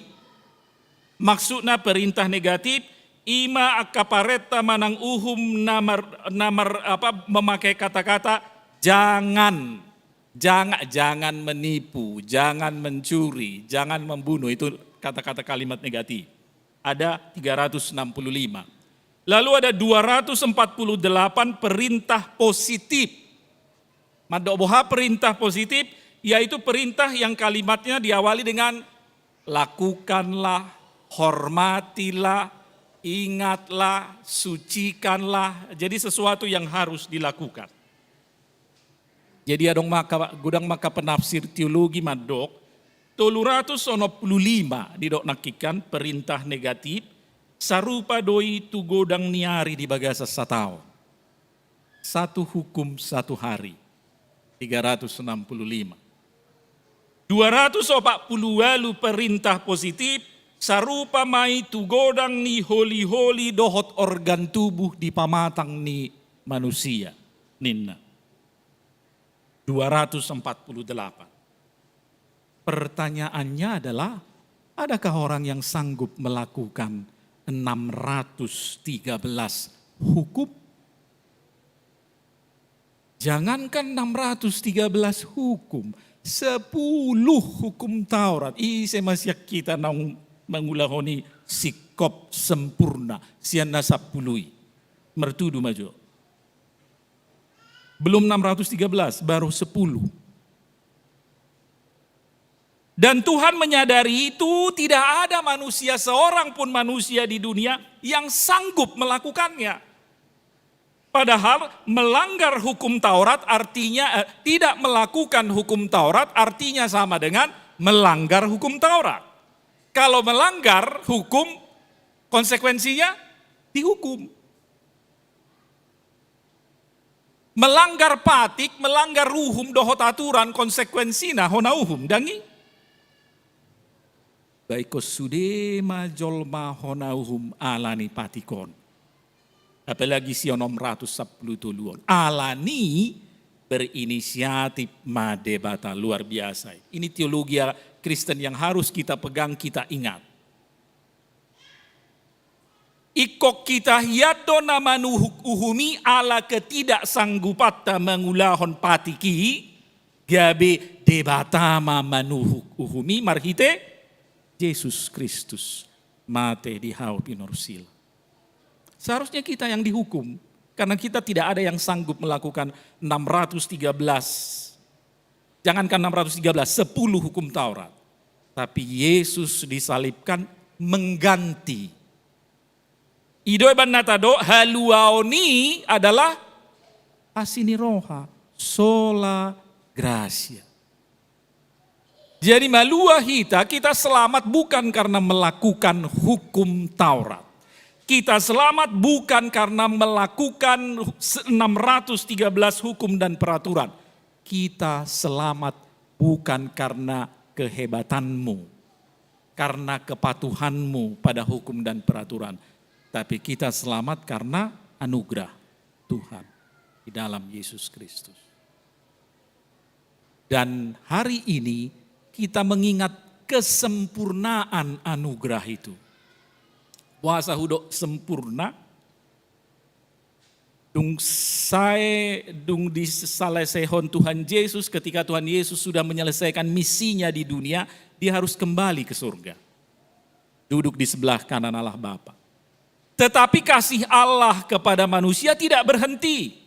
Maksudna perintah negatif, ima angka parenta manang uhum na mar-, na mar-, apa, memakai kata-kata jangan, jangan, jangan menipu, jangan mencuri, jangan membunuh. Itu kata-kata kalimat negatif. Ada tiga ratus enam puluh lima. Lalu ada dua ratus empat puluh delapan perintah positif. Mandok boha perintah positif, yaitu perintah yang kalimatnya diawali dengan lakukanlah, hormatilah, ingatlah, sucikanlah. Jadi sesuatu yang harus dilakukan. Jadi adong ma angka, godang ma angka penafsir teologi mandok, tolu ratus onom puluh lima didok nangkin perintah negatif, sarupa do i tu godang ni ari di bagasan sataon. Satu hukum satu hari, tiga ratus enam puluh lima. Dua ratus opat puluh ualu perintah positif, sarupa ma i tu godang ni holi-holi dohot organ tubuh di pamatang ni manusia, ninna. Dua ratus empat puluh delapan. Pertanyaannya adalah, adakah orang yang sanggup melakukan enam ratus tiga belas hukum? Jangankan enam ratus tiga belas hukum, sepuluh hukum Taurat. Ise ma sian hita naung mangulahon i singkop sempurna sian na sampulu i? Martudu ma jo. Belum enam ratus tiga belas, baru sepuluh. Dan Tuhan menyadari itu, tidak ada manusia, seorang pun manusia di dunia yang sanggup melakukannya. Padahal melanggar hukum Taurat artinya, eh, tidak melakukan hukum Taurat artinya sama dengan melanggar hukum Taurat. Kalau melanggar hukum, konsekuensinya dihukum. Melanggar patik, melanggar uhum dohot aturan, konsekuensina hona uhum, dang i? Baikon sude ma jolma hona uhum ala ni patik on. Apalagi si onom ratus sampulu tolu on. Alani Berinisiatif ma Debata, luar biasa. Ini teologia Kristen yang harus kita pegang, kita ingat. Ingkon hita hian do na manuhuk uhum i ala ketidaksanggupanta mangulahon patik i, gabe Debata ma manuhuk uhum i marhite Jesus Kristus mate di hau pinursila. Seharusnya kita yang dihukum, karena kita tidak ada yang sanggup melakukan enam ratus tiga belas, jangankan enam ratus tiga belas, sepuluh hukum Taurat. Tapi Yesus disalibkan mengganti. I do umbahen na tadok, haluaon i adalah asi ni roha, sola gratia. Jadi malua hita, kita selamat bukan karena melakukan hukum Taurat. Kita selamat bukan karena melakukan enam ratus tiga belas hukum dan peraturan. Kita selamat bukan karena kehebatanmu, karena kepatuhanmu pada hukum dan peraturan. Tapi kita selamat karena anugerah Tuhan di dalam Yesus Kristus. Dan hari ini kita mengingat kesempurnaan anugerah itu. Boasa hudok sempurna? Dung sae, dung disalesaihon Tuhan Yesus, ketika Tuhan Yesus sudah menyelesaikan misinya di dunia, dia harus kembali ke surga. Duduk di sebelah kanan Allah Bapa. Tetapi kasih Allah kepada manusia tidak berhenti.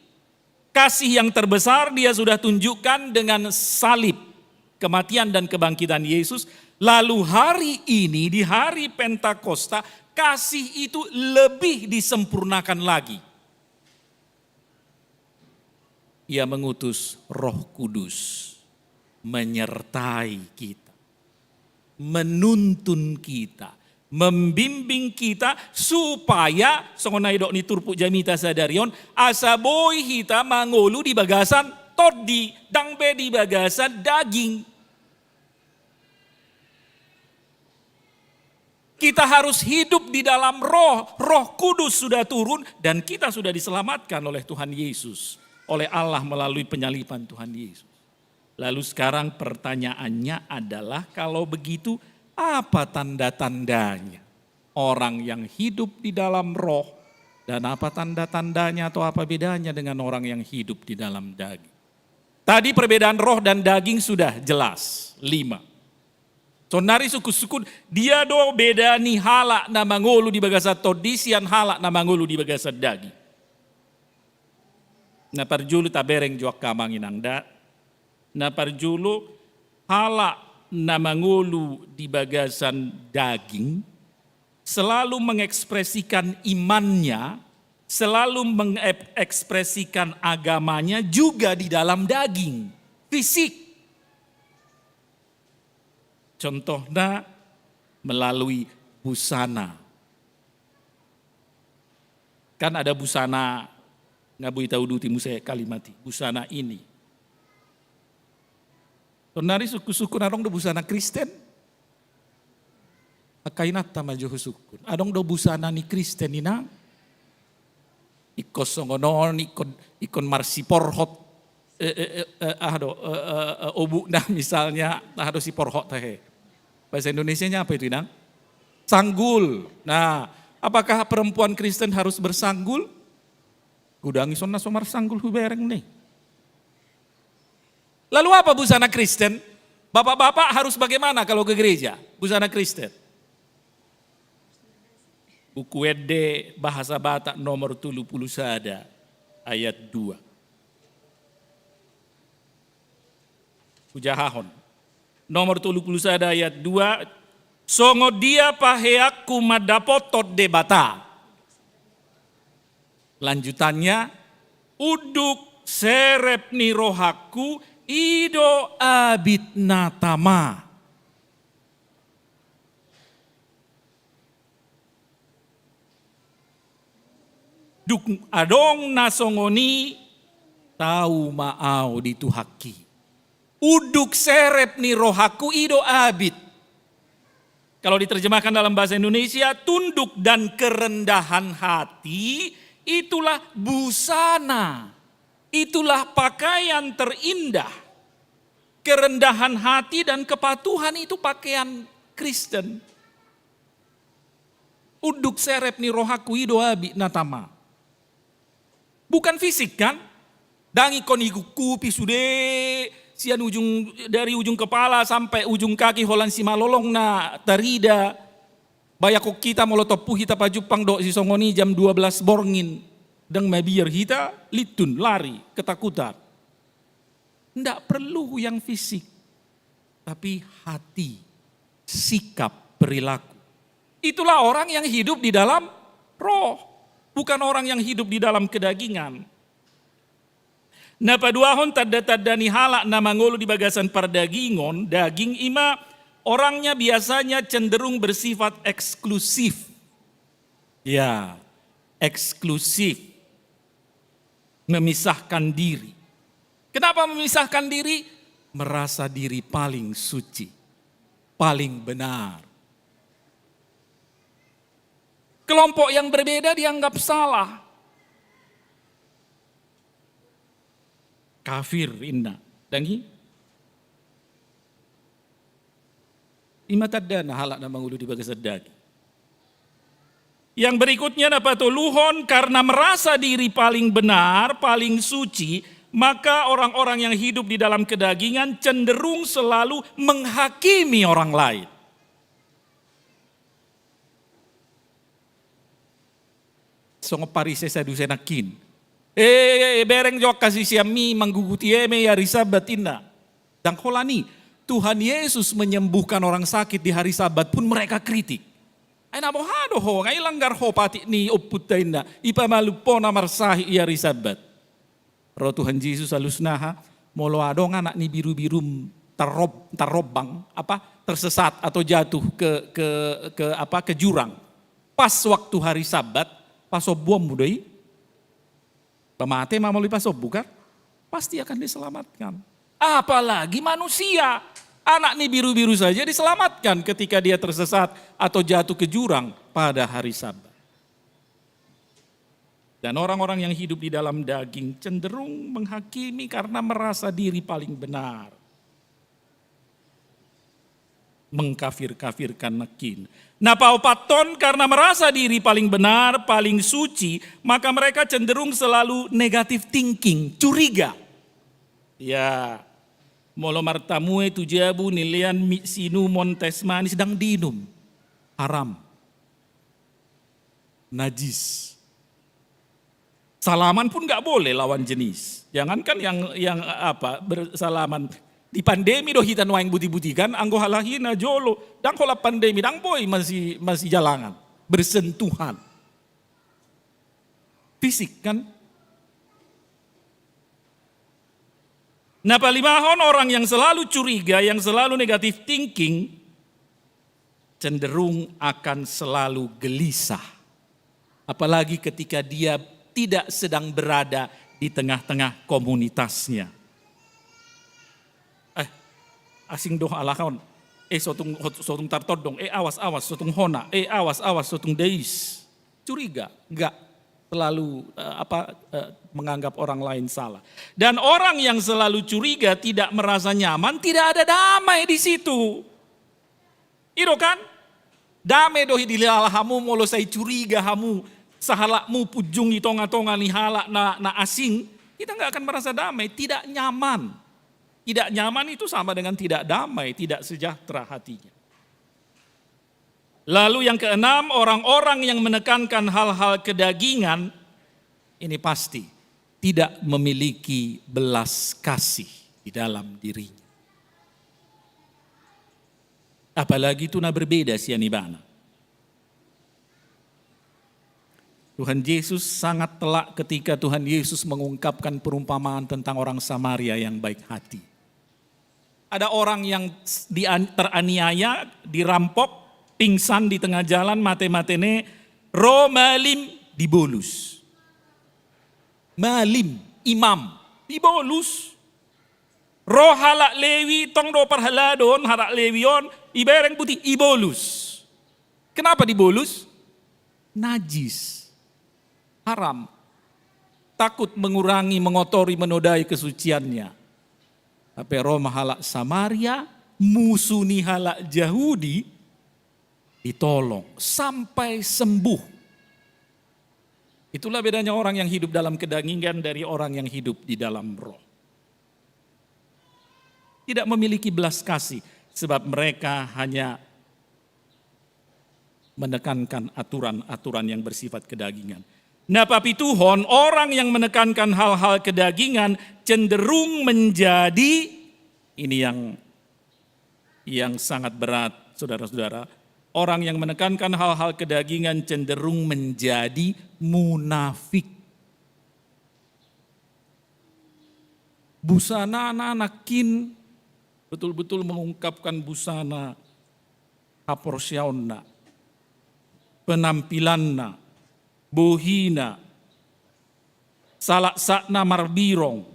Kasih yang terbesar Dia sudah tunjukkan dengan salib, kematian dan kebangkitan Yesus. Lalu hari ini, di hari Pentakosta, kasih itu lebih disempurnakan lagi. Ia mengutus Roh Kudus menyertai kita, menuntun kita, membimbing kita supaya, songon na nidok ni turpuk jamita sadari on, asa boi hita mangolu di bagasan tondi, ndang be di bagasan daging. Kita harus hidup di dalam Roh. Roh Kudus sudah turun dan kita sudah diselamatkan oleh Tuhan Yesus, oleh Allah melalui penyaliban Tuhan Yesus. Lalu sekarang pertanyaannya adalah, kalau begitu, apa tanda-tandanya orang yang hidup di dalam Roh, dan apa tanda-tandanya atau apa bedanya dengan orang yang hidup di dalam daging? Tadi perbedaan roh dan daging sudah jelas, lima. Saonari sungkun-sungkun, dia do beda ni halak na mangolu di bagasan tondi sian halak na mangolu di bagasan daging. Na parjolo tabereng jo angka amang inang da. Na parjolo, halak na mangolu di bagasan daging selalu mengekspresikan imannya, selalu mengekspresikan agamanya juga di dalam daging, fisik. Contohnya melalui busana. Kan ada busana, nga boi tauduti muse kalimat i, busana ini. Saonari sungkun-sungkun adong do busana Kristen? Angka inanta ma jo husungkun. Adong do busana ni Kristen inang? Ingkon songon on, ingkon, ingkon marsiporhot. Eh, eh, eh, eh, aha do, eh, eh, eh, obukna misalnya, aha do siporhot, hehe. Bahasa Indonesianya apa itu, inang? Sanggul. Nah, apakah perempuan Kristen harus bersanggul? Godang ison na so marsanggul hubereng ni. Lalu apa busana Kristen? Bapak-bapak harus bagaimana kalau ke gereja? Busana Kristen. Buku Ende Bahasa Batak nomor tolu pulu sada ayat dua. Hujahahon. Nomor tolu pulu sada ayat dua, songon dia paheangku mandapothon Debata. Lanjutannya, unduk serep ni rohangku i do abit na tama. Dung adong na songon i, tau ma au di Tuhanki. Unduk serep ni rohangku i do abit. Kalau diterjemahkan dalam bahasa Indonesia, tunduk dan kerendahan hati itulah busana Itulah pakaian terindah. Kerendahan hati dan kepatuhan itu pakaian Kristen. Unduk serep ni rohangku, i do abit na tama. Bukan fisik, kan? Ndang ingkon ikungkupi sude sian ujung, dari ujung kepala sampai ujung kaki holan simalolongna tarida. Bayangkon hita molo tompu hita pajumpang dohot sisongon i jam dua belas borngin. Ndang mabiar hita, lintun, lari, ketakutan. Ndak perlu yang fisik, tapi hati, sikap, perilaku. Itulah orang yang hidup di dalam roh, bukan orang yang hidup di dalam kedagingan. Na paduahon tanda-tanda ni halak na mangolu di bagasan pardagingon, daging, i ma orangnya biasanya cenderung bersifat eksklusif. Ya, eksklusif. Memisahkan diri. Kenapa memisahkan diri? Merasa diri paling suci, paling benar. Kelompok yang berbeda dianggap salah. Kafir, inna. Ndang i? I ma tandana halak na mangolu di bagasan daging. Yang berikutnya, na patoluhon, karena merasa diri paling benar, paling suci, maka orang-orang yang hidup di dalam kedagingan cenderung selalu menghakimi orang lain. Songon Parise Saduse nangkin. E, e, e, bereng jo angka siseanmi mangguguti eme i ari Sabat, inna. Ndang holan i, Tuhan Yesus menyembuhkan orang sakit di hari Sabat pun mereka kritik. Ai na boha do ho, nga i langgar ho patik ni ompunta, inna, ipamalum ho na marsahit i ari Sabat. Ro Tuhan Jesus alusna, aha, molo adong anak ni birubirum tarrob-, tarrobang, apa, tersesat atau jatuh ke, ke, ke, apa, ke jurang. Pas waktu hari Sabat, pasombuonmu do i? Ba mate ma molo dipasombu, kan? Pasti akan diselamatkan. Apalagi manusia, anak ni birubiru saja diselamatkan ketika dia tersesat atau jatuh ke jurang pada hari Sabat. Dan orang-orang yang hidup di dalam daging cenderung menghakimi karena merasa diri paling benar. Mengkafir-kafirkan nangkin. Na paopathon, karena merasa diri paling benar, paling suci, maka mereka cenderung selalu negative thinking, curiga. Ya, molo martamue tu jabu nilean mi-, siinumon teh manis, ndang diinum. Haram. Najis. Salaman pun nggak boleh lawan jenis. Jangankan yang, yang apa, bersalaman. Di pandemi do hita nuaeng buti-buti, kan, anggo halak i na jolo, ndang holan pandemi, ndang boi masi-, masijalangan, bersentuhan. Fisik, kan? Na palimahon, orang yang selalu curiga, yang selalu negative thinking, cenderung akan selalu gelisah. Apalagi ketika dia tidak sedang berada di tengah-tengah komunitasnya. Eh, asing do halak on. Eh, sotung, sotung tartondong. Eh, awas, awas, sotung hona. Eh, awas, awas, sotung dais. Curiga, nggak terlalu, eh, apa, eh, menganggap orang lain salah. Dan orang yang selalu curiga, tidak merasa nyaman, tidak ada damai di situ. I do, kan? Dame do i dilala hamu molo sai curiga hamu, sahalakmu punjung di tonga-tonga ni halak na, na asing, kita nggak akan merasa damai, tidak nyaman. Tidak nyaman itu sama dengan tidak damai, tidak sejahtera hatinya. Lalu yang keenam, orang-orang yang menekankan hal-hal kedagingan, ini pasti tidak memiliki belas kasih di dalam dirinya. Apalagi itu na berbeda sian ibana. Tuhan Yesus sangat telak ketika Tuhan Yesus mengungkapkan perumpamaan tentang orang Samaria yang baik hati. Ada orang yang s-, di-, teraniaya, dirampok, pingsan di tengah jalan, mate-mate ne, ro malim, dibolus. Malim, imam, dibolus. Ro halak Lewi, tong do parhalado on, halak Lewi on, ibereng buti, ibolus. Kenapa dibolus? Najis. Haram. takut mengurangi, mengotori, menodai kesuciannya. Tapi ro ma halak Samaria, musu ni halak Jahudi, ditolong sampai sembuh. Itulah bedanya orang yang hidup dalam kedagingan dari orang yang hidup di dalam roh. Tidak memiliki belas kasih, sebab mereka hanya menekankan aturan-aturan yang bersifat kedagingan. Na papituhon, orang yang menekankan hal-hal kedagingan cenderung menjadi, ini yang, yang sangat berat, saudara-saudara, orang yang menekankan hal-hal kedagingan cenderung menjadi munafik. Busanana nangkin betul-betul mengungkapkan busana, haporseaonna, penampilanna, bohina, salaksakna marbirong.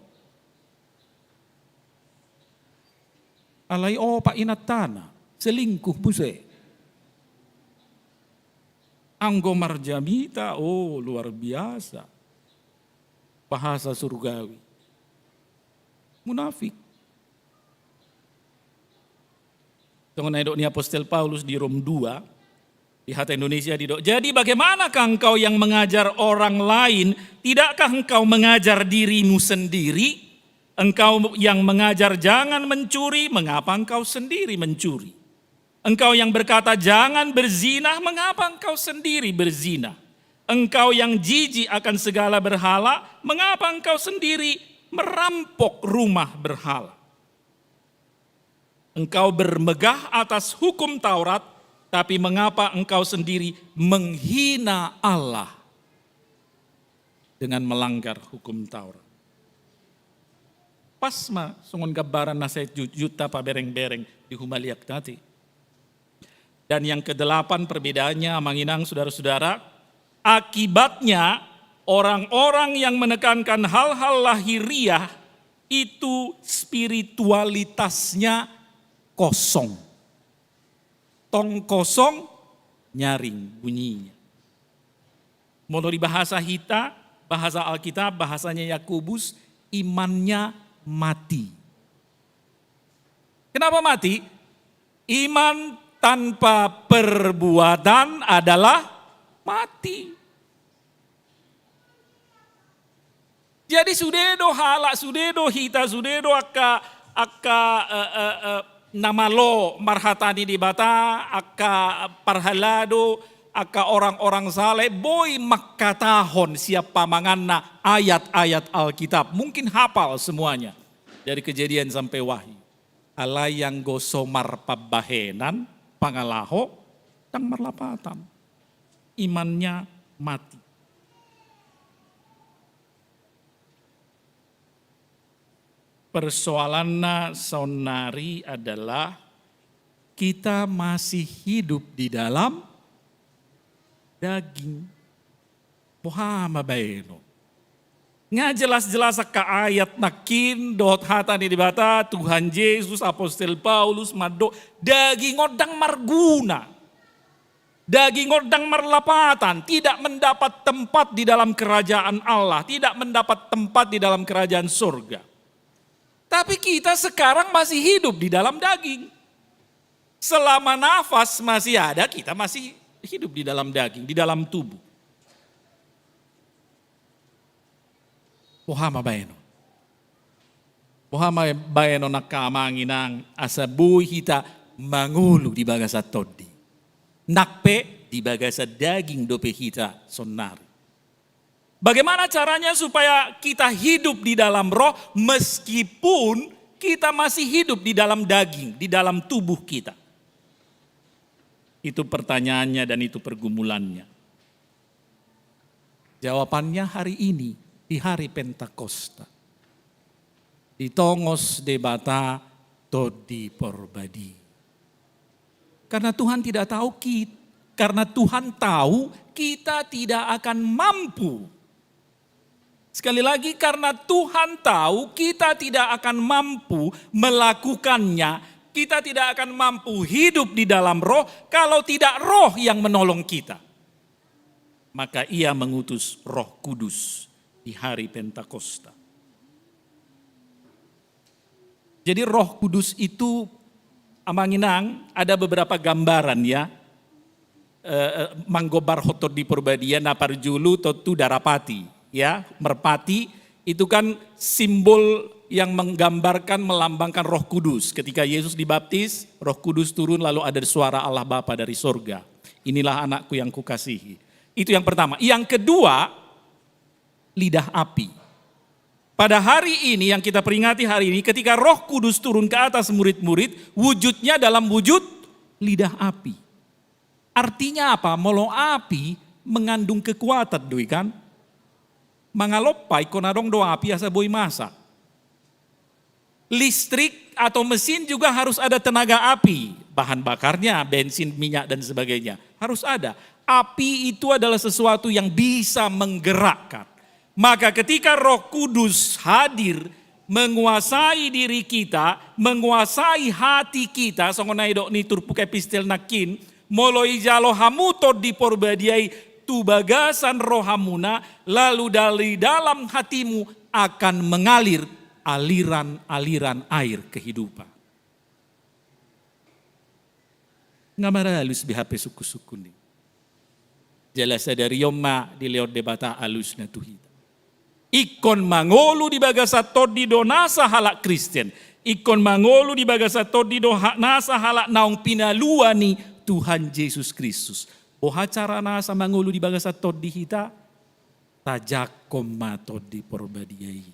Alai opat inantana selingkuh muse. Anggo marjamita, oh, luar biasa. Bahasa surgawi. Munafik. Songon na didok ni apostel Paulus di Rom dua, di hata Indonesia didok: "Jadi bagaimanakah engkau yang mengajar orang lain? Tidakkah engkau mengajar dirimu sendiri? Engkau yang mengajar jangan mencuri, mengapa engkau sendiri mencuri? Engkau yang berkata jangan berzina, mengapa engkau sendiri berzina? Engkau yang jijik akan segala berhala, mengapa engkau sendiri merampok rumah berhala?" Engkau bermegah atas hukum Taurat, tapi mengapa engkau sendiri menghina Allah dengan melanggar hukum Taurat? Pas ma songon gambaran na sai ju-, juta pabereng-bereng di humaliangta i. Dan yang kedelapan perbedaannya, amang inang, saudara-saudara, akibatnya orang-orang yang menekankan hal-hal lahiriah itu spiritualitasnya kosong. Tong kosong nyaring bunyinya. Molo di bahasa hita, bahasa Alkitab, bahasanya Yakobus, imannya mati. Kenapa mati? Iman tanpa perbuatan adalah mati. Jadi sude do halak, sude do hita, sude do angka, angka, eh, eh, eh, na malo marhata ni Debata, angka parhalado, angka orang-orang saleh, boi mangkatahon sian pamanganna ayat-ayat Alkitab. Mungkin hafal semuanya. Dari Kejadian sampai Wahyu. Alai anggo so marpambahenan, pangalaho, ndang marlapatan. Imannya mati. Persoalanna saonnari adalah kita masih hidup di dalam daging. Boha ma baenon? Nga jelas-jelas angka ayat nangkin dohot hata ni Debata, Tuhan Jesus, apostel Paulus mandok, daging on ndang marguna. Daging on ndang marlapatan, tidak mendapat tempat di dalam kerajaan Allah, tidak mendapat tempat di dalam kerajaan surga. Tapi kita sekarang masih hidup di dalam daging. Selama nafas masih ada, kita masih hidup di dalam daging, di dalam tubuh. Boha ma baenon? Boha ma baenon angka amang inang, asa boi hita mangolu di bagasan tondi? Nang pe di bagasan daging dope hita saonnari. Bagaimana caranya supaya kita hidup di dalam roh meskipun kita masih hidup di dalam daging, di dalam tubuh kita? Itu pertanyaannya dan itu pergumulannya. Jawabannya hari ini, di hari Pentakosta. Ditongos Debata Tondi Porbadia. Karena Tuhan tidak tahu kit-, karena Tuhan tahu kita tidak akan mampu. Sekali lagi, karena Tuhan tahu kita tidak akan mampu melakukannya, kita tidak akan mampu hidup di dalam roh kalau tidak roh yang menolong kita. Maka ia mengutus Roh Kudus di hari Pentakosta. Jadi Roh Kudus itu, Amang Inang, ada beberapa gambaran ya. Eh, eh, manggombarhon Tondi Porbadia, na parjolo tontu darapati, ya, merpati itu kan simbol yang menggambarkan, melambangkan Roh Kudus. Ketika Yesus dibaptis, Roh Kudus turun lalu ada suara Allah Bapa dari sorga. "Inilah anakku yang kukasihi." Itu yang pertama. Yang kedua, lidah api. Pada hari ini yang kita peringati hari ini, ketika Roh Kudus turun ke atas murid-murid, wujudnya dalam wujud lidah api. Artinya apa? Molo api mengandung kekuatan do i kan. Mangalompa ingkon adong do api asa boi masak. Listrik atau mesin juga harus ada tenaga api, bahan bakarnya, bensin, minyak, dan sebagainya. Harus ada. Api itu adalah sesuatu yang bisa menggerakkan. Maka ketika Roh Kudus hadir, menguasai diri kita, menguasai hati kita, songon na didok ni turpuk epistel nangkin, molo ijalo hamu Tondi Porbadia i tu bagasan rohamuna, lalu dari dalam hatimu akan mengalir aliran-aliran air kehidupan. Nga maralus be hape sungkun-sungkun i. Jala sadari on ma dilehon Debata alusna tu hita. Ingkon mangolu di bagasan Tondi do nasa halak Kristen. Ingkon mangolu di bagasan Tondi do ha-, nasa halak naung pinalua ni Tuhan Jesus Kristus. Boha cara nasa mangolu di bagasan Tondi hita? Tajangkon ma Tondi Porbadia i.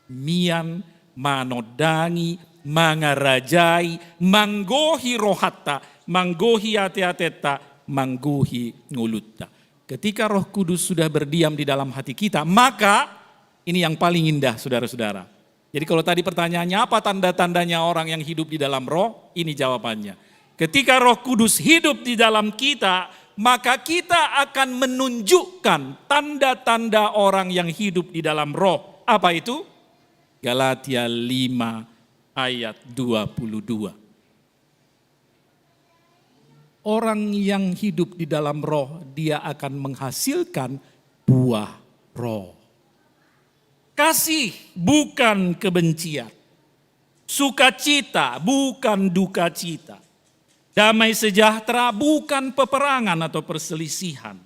Mian manondangi, mangarajai, manggohi rohanta, manggohi ate-atenta, manggohi ngolunta. Ketika Roh Kudus sudah berdiam di dalam hati kita, maka ini yang paling indah, saudara-saudara. Jadi kalau tadi pertanyaannya apa tanda-tandanya orang yang hidup di dalam Roh, ini jawabannya. Ketika Roh Kudus hidup di dalam kita, maka kita akan menunjukkan tanda-tanda orang yang hidup di dalam Roh. Apa itu? Galatia lima ayat dua puluh dua. Orang yang hidup di dalam Roh, dia akan menghasilkan buah Roh. Kasih, bukan kebencian. Sukacita, bukan dukacita. Damai sejahtera, bukan peperangan atau perselisihan.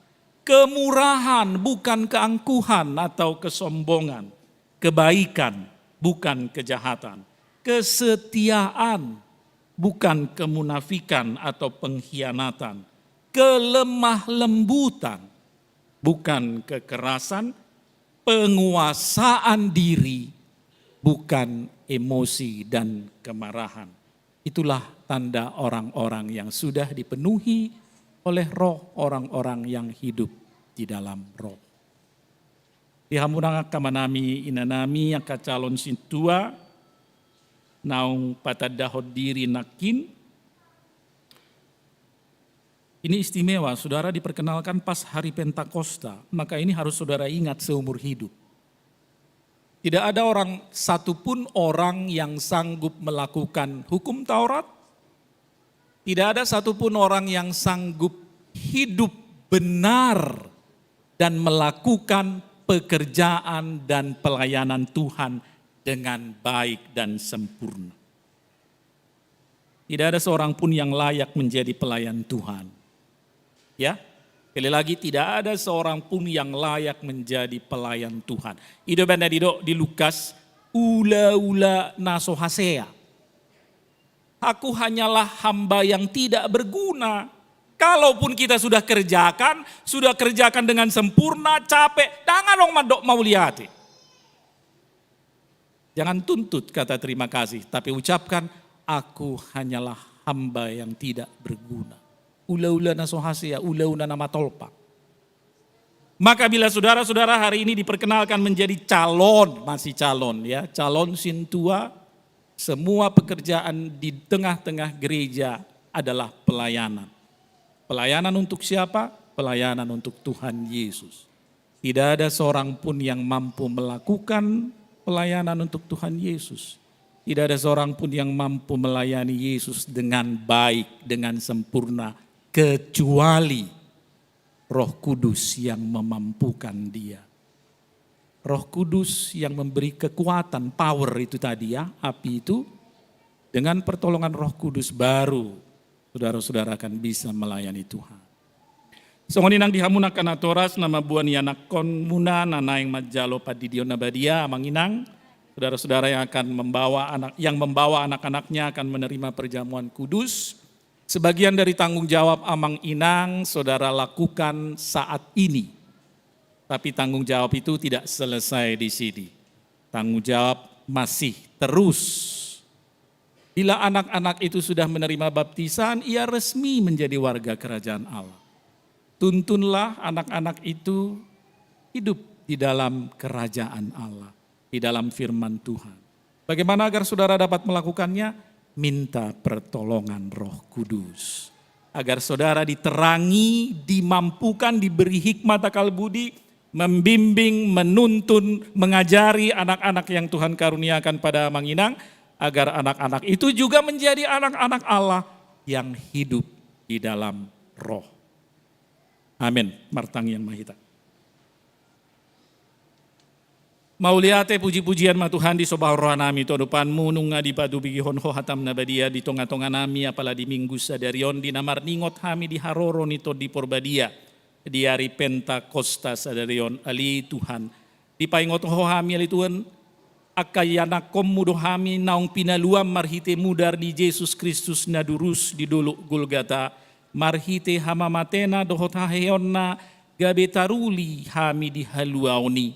Kemurahan, bukan keangkuhan atau kesombongan. Kebaikan, bukan kejahatan. Kesetiaan, bukan kemunafikan atau pengkhianatan. Kelemah lembutan, bukan kekerasan. Penguasaan diri, bukan emosi dan kemarahan. Itulah tanda orang-orang yang sudah dipenuhi oleh Roh, orang-orang yang hidup di dalam Roh. Di hamu nang angka amanami, inanami, angka calon sintua, naung patandahon diri nangkin. Ini istimewa, saudara diperkenalkan pas hari Pentakosta, maka ini harus saudara ingat seumur hidup. Tidak ada orang, satupun orang yang sanggup melakukan hukum Taurat, tidak ada satupun orang yang sanggup hidup benar dan melakukan pekerjaan dan pelayanan Tuhan dengan baik dan sempurna. Tidak ada seorang pun yang layak menjadi pelayan Tuhan. Ya, sekali lagi, tidak ada seorang pun yang layak menjadi pelayan Tuhan. I do umbahen na didok di Lukas, ulaula na so hasea. Aku hanyalah hamba yang tidak berguna. Kalaupun kita sudah kerjakan, sudah kerjakan dengan sempurna, capek, ndang adong mandok mauliate. Jangan tuntut kata terima kasih, tapi ucapkan, "Aku hanyalah hamba yang tidak berguna." Ulaula na so hasea, ulaula na matolpak. Maka bila saudara-saudara hari ini diperkenalkan menjadi calon, masih calon ya, calon sintua, semua pekerjaan di tengah-tengah gereja adalah pelayanan. Pelayanan untuk siapa? Pelayanan untuk Tuhan Yesus. Tidak ada seorang pun yang mampu melakukan pelayanan untuk Tuhan Yesus. Tidak ada seorang pun yang mampu melayani Yesus dengan baik, dengan sempurna, kecuali Roh Kudus yang memampukan dia. Roh Kudus yang memberi kekuatan, power itu tadi ya, api itu, dengan pertolongan Roh Kudus baru saudara-saudara akan bisa melayani Tuhan. Songon i nang di hamu angka natoras na mamboan ianakhonmuna na naeng manjalo pandidion na badia, amang inang, saudara-saudara yang akan membawa anak, yang membawa anak-anaknya akan menerima perjamuan kudus. Sebagian dari tanggung jawab amang inang saudara lakukan saat ini. Tapi tanggung jawab itu tidak selesai di sini. Tanggung jawab masih terus. Bila anak-anak itu sudah menerima baptisan, ia resmi menjadi warga kerajaan Allah. Tuntunlah anak-anak itu hidup di dalam kerajaan Allah, di dalam firman Tuhan. Bagaimana agar saudara dapat melakukannya? Minta pertolongan Roh Kudus. Agar saudara diterangi, dimampukan, diberi hikmat akal budi, membimbing, menuntun, mengajari anak-anak yang Tuhan karuniakan pada amang inang, agar anak-anak itu juga menjadi anak-anak Allah yang hidup di dalam Roh. Amin. Martangiang ma hita. Mauliate puji-pujian ma Tuhan disobahon rohanami tu adopanmu, nunga dipaduahon Ho hatam na badia di tonga-tonganami, apala di Minggu sadari on, di na marningot hami di haroro ni Tondi Porbadia di ari Pentakosta sadari on. Ale Tuhan, dipaingot Ho hami ale Tuhan, angka ianakhonmu do hami naung pinaluam marhite mudar ni Jesus Kristus na durus di dolok Golgata, marhite hamamatena dohot haheheonna gabe taruli hami di haluaon i.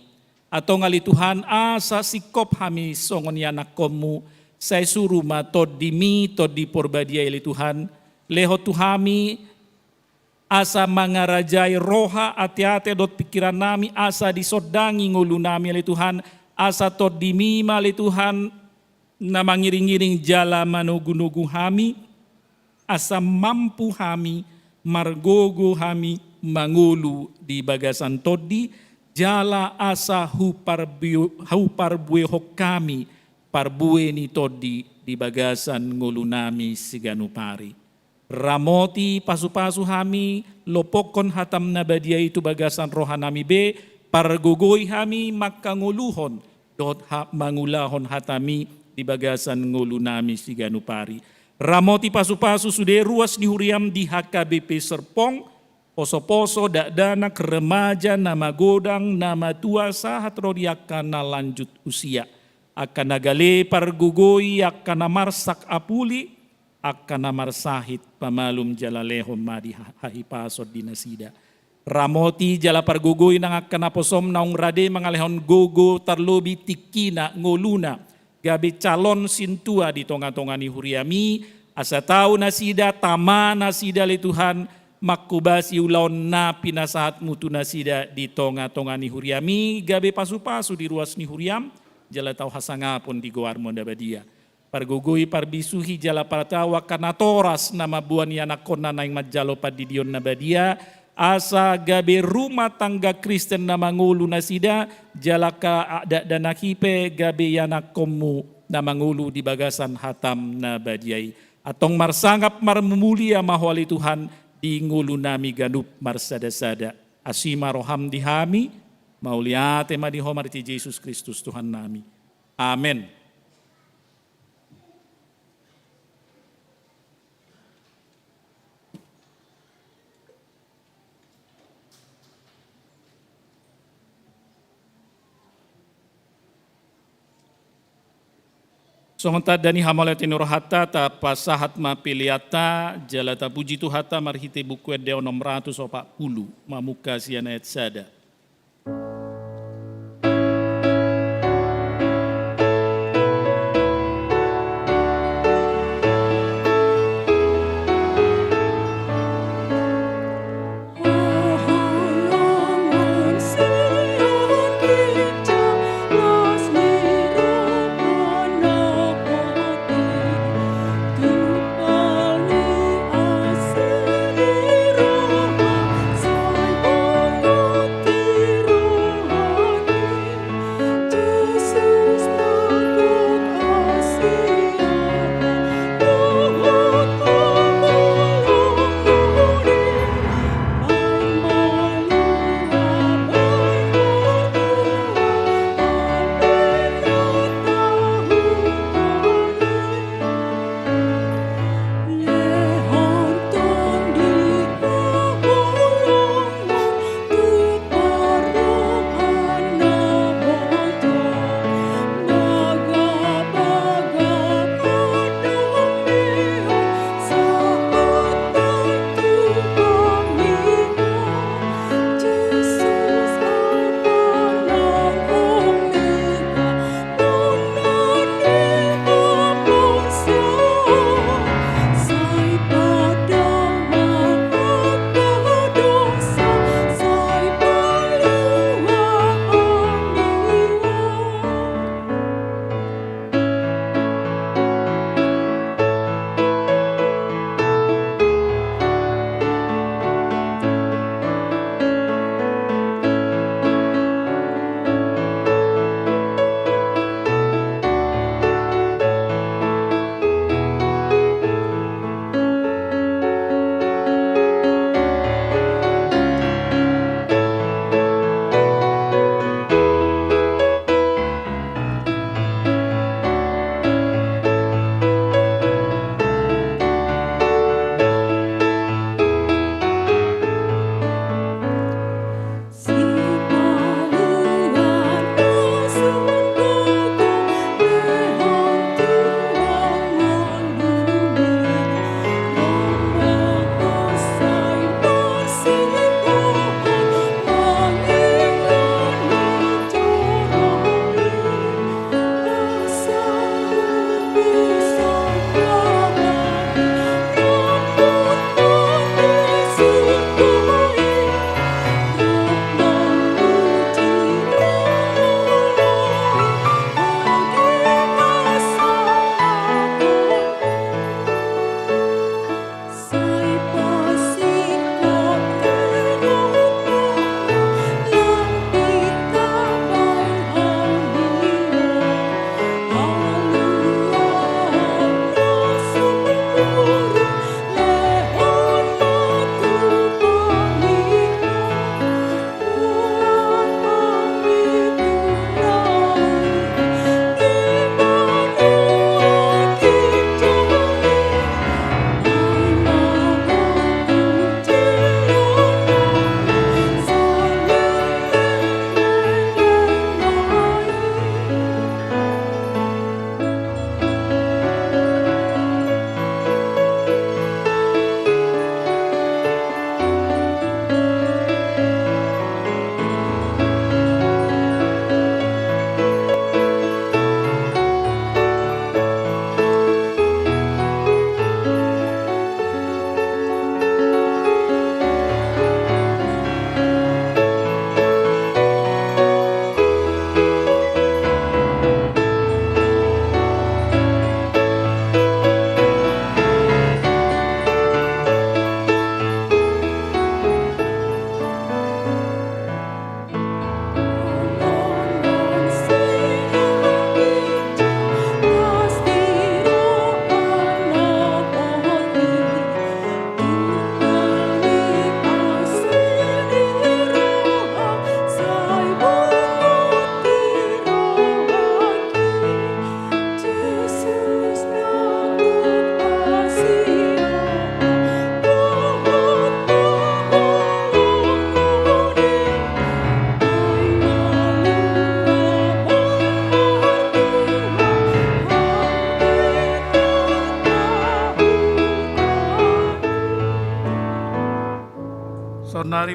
Antong ale Tuhan, asa singkop hami songon ianakhonmu, sai suru ma Tondimi, Tondi Porbadia i ale Tuhan, lehon tu hami, asa mangarajai roha, ateate dohot pingkirannami, asa disondangi ngolunami ale Tuhan, asa Tondimi ma ale Tuhan, na mangiring-iring jala manogu-nogu hami, asa mampu hami margogo hami mangolu di bagasan Tondi, jala asa huparbue-, huparbuehon hami parbue ni Tondi di bagasan ngolunami siganup ari. Ramoti pasu-pasu hami, lopokkon hatam na badia i tu bagasan rohanami be, pargogoi hami mangkangoluhon dohot ha-, mangulahon hatami di bagasan ngolunami siganup ari. Ramoti pasu-pasu sude ruas ni huriam di H K B P Serpong, poso-poso, dakdanak, remaja, na magodang, na matua, sahat ro di angka na lanjut usia. Angka na gale pargogoi, angka na marsak apuli, angka na marsahit pamalum jala lehon ma di ha-, hahipason di nasida. Ramoti jala pargogoi nang angka naposom naung rade mangalehon gogo tarlobi tingkina ngoluna, gabe calon sintua di tonga-tonga ni huriami, asa tau nasida, tama nasida ale Tuhan, mangkobasi ulaon na pinasahatmu tu nasida di tonga-tonga ni huriami, gabe pasu-pasu di ruas ni huriam, jala tau hasangapon di goarmu na badia. Pargogoi, parbisuhi jala partahu angka natoras na mamboan ianakhonna naeng manjalo pandidion na badia, asa gabe rumah tangga Kristen na mangolu nasida, jala angka dakdanak i pe gabe ianakhonmu na mangolu di bagasan hatam na badia i. Antong marsangap marmulia ma Ho ale Tuhan di ngolunami ganup marsada-sada. Asi ma roham di hami, mauliate ma di Ho marhite Jesus Kristus Tuhannami. Amen. Songon tanda ni hamauliateon ni rohanta, tapasahat ma peleanta, jala tapuji Tuhanta marhite Buku Ende onom ratus opat pulu, mamungka sian ayat sada.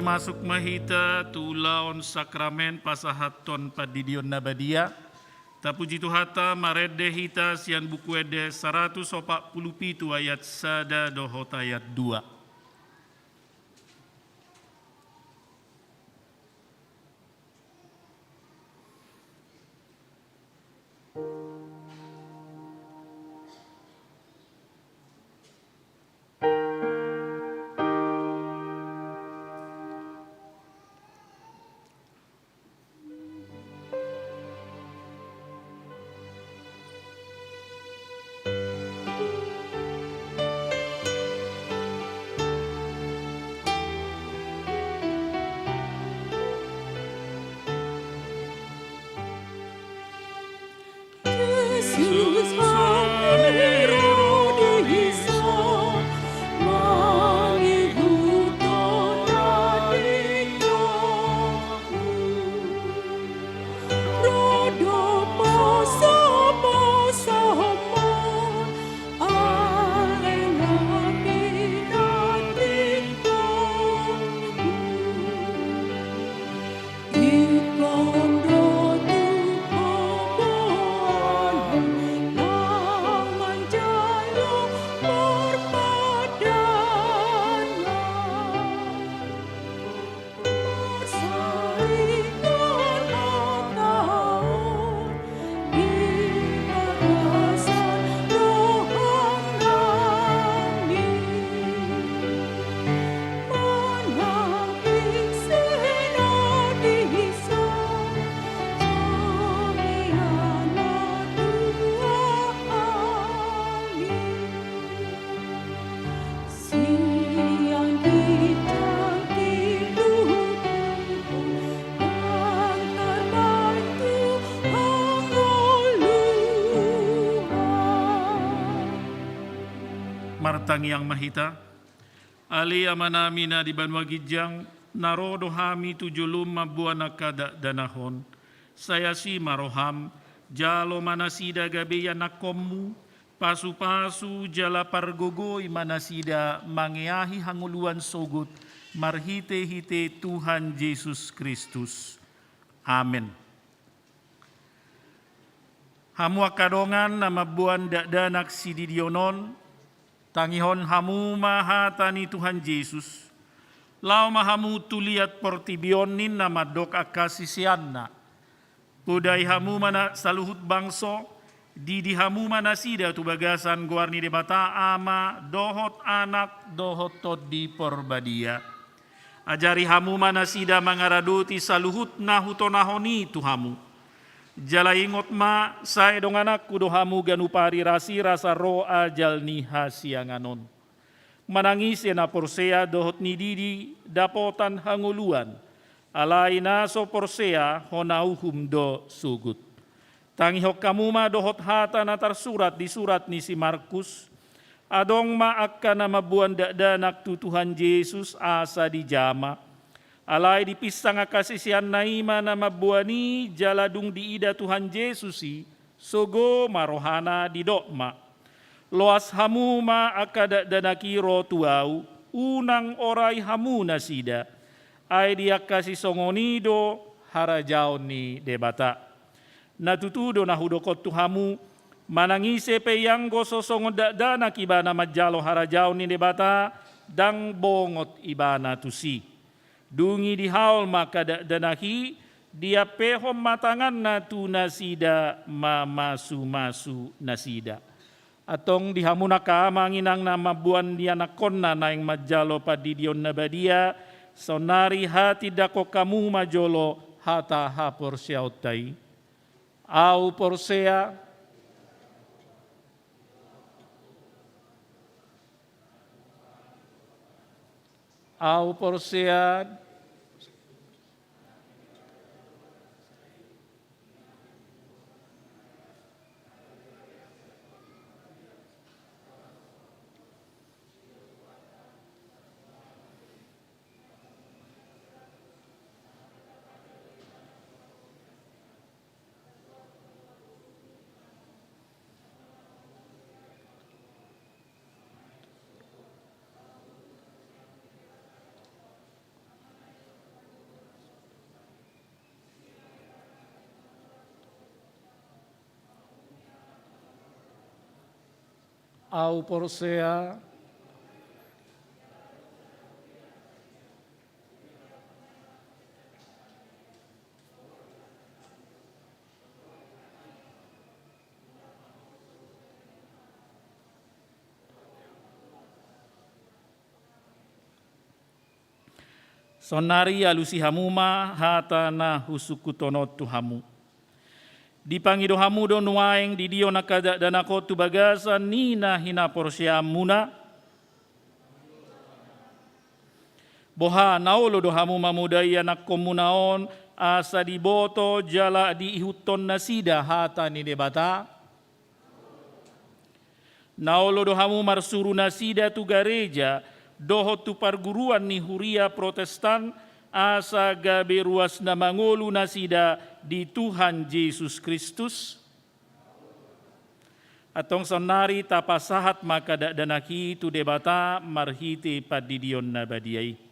Masuk ma hita tu ulaon sakramen pasahathon pandidion na badia. Tapuji Tuhanta, marende hita sian Buku Ende saratus opat pulu pitu ayat sada dohot ayat dua. Martangiang ma hita. Ale Amanami na di banua ginjang, na ro do hami tu jolom mamboan angka dakdanak on. Sai asi ma roham, jalo ma nasida gabe ianakkonmu, pasupasu jala pargogoi ma nasida mangeahi hangoluan sogot, marhitehite Tuhan Jesus Kristus. Amen. Hamu angka dongan na mamboan dakdanak sididion on, tangihon hamu ma hata ni Tuhan Jesus. Laho ma hamu tu liat portibi on ninna mandok angka siseanna. Podai hamu ma na saluhut bangso, didi hamu ma nasida tu bagasan goar ni Debata Ama, dohot Anak, dohot Tondi Porbadia. Ajari hamu ma nasida mangaradoti saluhut na hutonahon i tu hamu. Jala ingot ma, sai dongananku do hamu ganup ari rasirasa ro ajal ni hasiangan on. Manang ise na porsea dohot nididi dapotan hangoluan, alai na so porsea hona uhum do sogot. Tangihon hamu ma dohot hata na tarsurat di surat ni si Markus. Adong ma angka na mamboan dakdanak tu Tuhan Jesus asa dijama. Alai dipinsang angka siseanna i ma na mamboan i jala dung diida Tuhan Jesus i, sogo ma rohana, didok ma: Loas hamu ma angka dakdanak i ro tu ahu, unang orai hamu nasida. Ai di angka sisongon i do harajaon ni Debata. Na tutu do na hudok on tu hamu, manang ise pe ianggo so songon dakdanak ibana manjalo harajaon ni Debata, ndang bongot ibana tusi. Dung i dihaol ma angka dakdanak i, diampehon ma tanganna tu nasida mamasumasu nasida. Antong di hamu angka amang inang na mamboan ianakkonna naeng manjalo pandidion na badia, saonnari hatindangkon hamu ma jolo hata haporseaonta i. Ahu porsea. Ahu porsea. Au porsea. Saonnari alusi hamu ma hata na husungkuthon on tu hamu. Dipangido hamu do nuaeng di dio na angka dakdanak on tu bagasan ni na hinaporseaonmuna? Boha, na olo do hamu mamodai ianakhonmuna on, asa diboto jala diihuthon nasida hata ni Debata? Na olo do hamu marsuru nasida tu gareja dohot tu parguruan ni huria Protestan, asa gabe ruas na mangolu nasida di Tuhan Jesus Kristus? Antong saonnari tapasahat ma angka dakdanak i tu Debata marhite pandidion na badia i.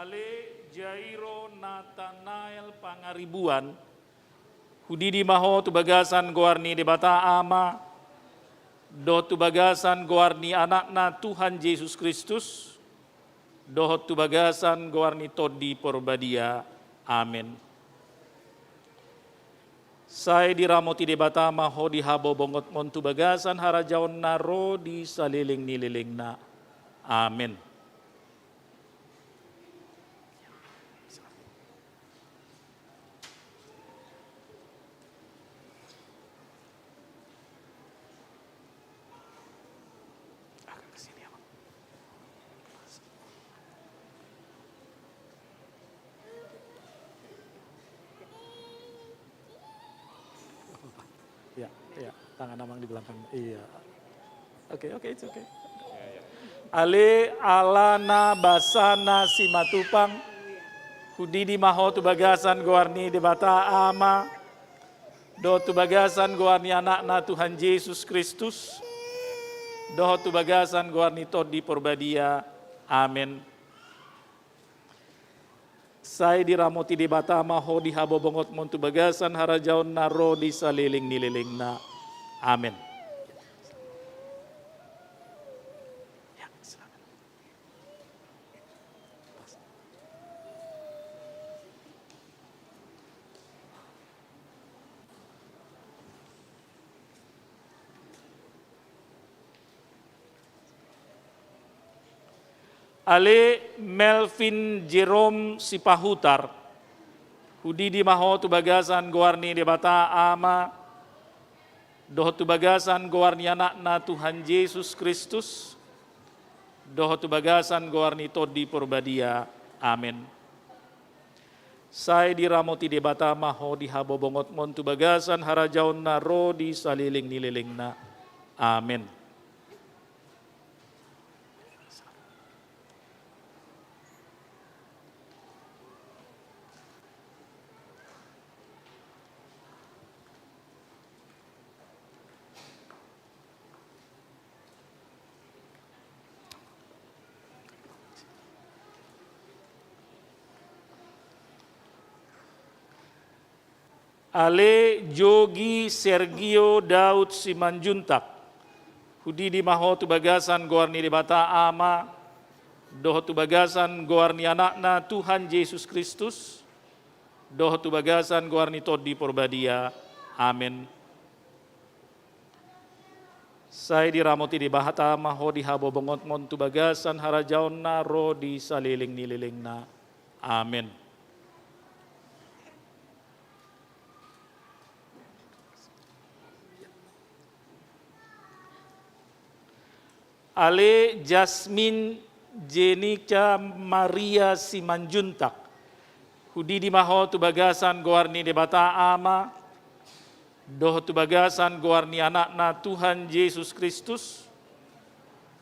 Ale Jairo Natanael Pangaribuan, hudidi ma ho tu bagasan goar ni Debata Ama, dohot tu bagasan goar ni Anakna Tuhan Jesus Kristus, dohot tu bagasan goar ni Tondi Porbadia. Amen. Sai diramoti Debata ma ho di habobongotonmon tu bagasan harajaonna ro di saleleng ni lelengna. Amen. Ya, ya, tangan Amang di belakang. Iya. Oke, oke, it's okay. Ale alana basana Simatupang, hudidi ma ho tu bagasan goar ni Debata Ama, dohot tu bagasan goar ni Anakna Tuhan Jesus Kristus, dohot tu bagasan goar ni Tondi Porbadia. Amen. Sai diramoti Debata ma ho di habobongotonmon tu bagasan harajaonna ro di saleleng ni lelengna. Amen. Ale Melvin Jerome Sipahutar, hudidi ma ho tu bagasan goar ni Debata Ama, dohot tu bagasan goar ni Anakna Tuhan Jesus Kristus, dohot tu bagasan goar ni Tondi Porbadia. Amen. Sai diramoti Debata ma ho di habobongotonmon tu bagasan harajaonna ro di saleleng ni lelengna. Amen. Ale Jogi Sergio Daud Simanjuntak, hudidi ma ho tu bagasan goar ni Debata Ama, dohot tu bagasan goar ni Anakna Tuhan Jesus Kristus, dohot tu bagasan goar ni Tondi Porbadia. Amen. Sai diramoti Debata ma ho di habobongotonmon tu bagasan harajaonna ro di saleleng ni lelengna. Amen. Ale Jasmin Jenica Maria Simanjuntak, hudidi ma ho tu bagasan goar ni Debata Ama, dohot tu bagasan goar ni Anakna Tuhan Jesus Kristus,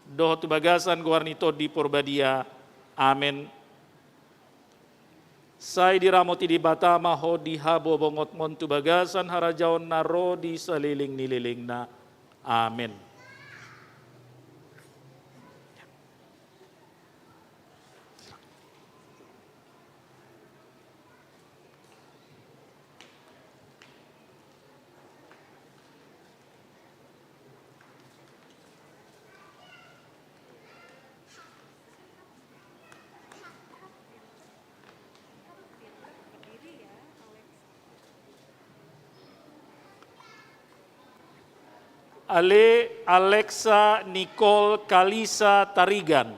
dohot tu bagasan goar ni Tondi Porbadia. Amen. Sai diramoti Debata ma ho di habobongotmon tu bagasan harajaon na ro di saleleng ni lelengna. Amen. Ale Alexa Nicole Kalisa Tarigan,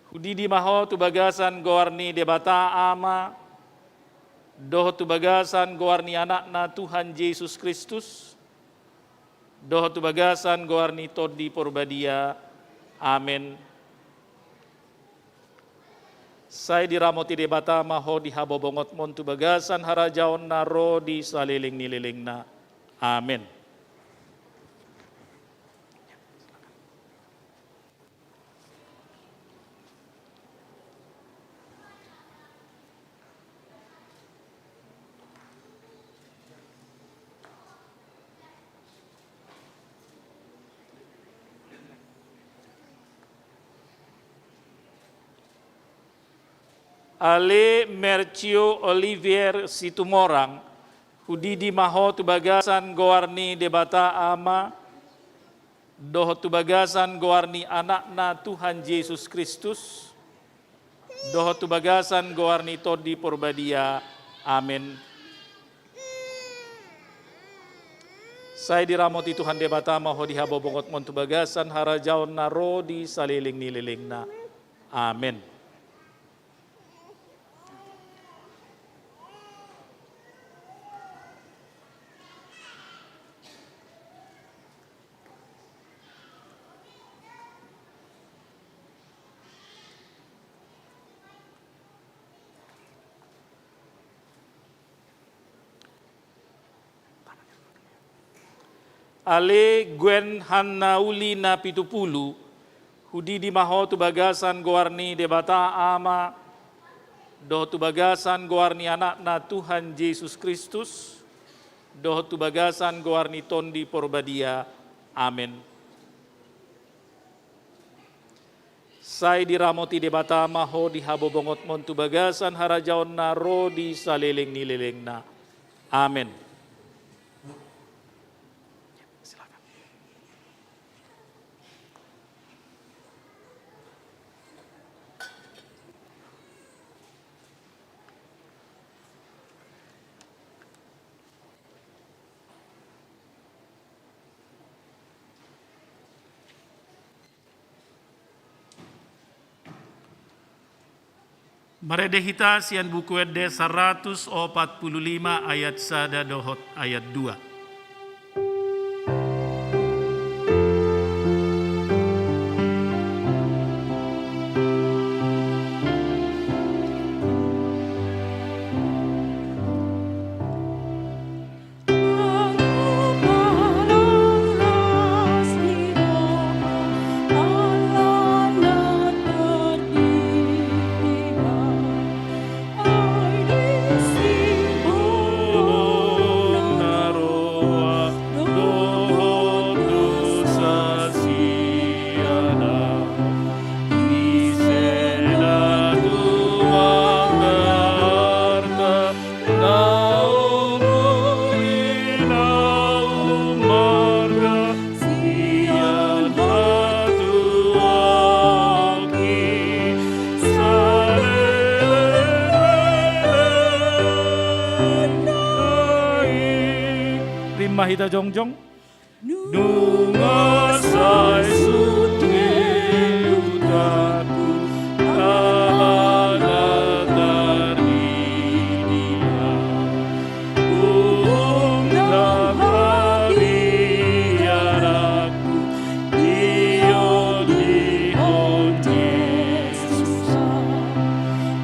hudidi ma ho tu bagasan goar ni Debata Ama, dohot tu bagasan goar ni Anakna Tuhan Jesus Kristus, dohot tu bagasan goar ni Tondi Porbadia. Amen. Sai diramoti Debata ma ho di habobongotmon tu bagasan harajaon na ro di saleleng ni lelengna. Amen. Ale Mercio Olivier Situmorang, hudidi ma ho tu bagasan goar ni Debata Ama, dohot tu bagasan goar ni Anakna Tuhan Jesus Kristus, dohot tu bagasan goar ni Tondi Porbadia. Amen. Sai diramoti Tuhan Debata ma ho di habobongotmon tu bagasan harajaon na ro di saleleng ni lelengna. Amen. Ale Gwen Hanna Uli Napitupulu, hudidi ma ho tu bagasan goar ni Debata Ama, dohot tu bagasan goar ni Anakna Tuhan Jesus Kristus, dohot tu bagasan goar ni Tondi Porbadia. Amen. Sai diramoti Debata ma ho di habobongotmon tu bagasan harajaon na ro di saleleng ni lelengna. Amen. Marende hita sian Buku Ende saratus opat pulu lima ayat sada dohot ayat dua. Rap ma hita jongjong. Nunga sai sude utangku, ala na tardidian. Ungkap ma hatiku, diondihon Jesus.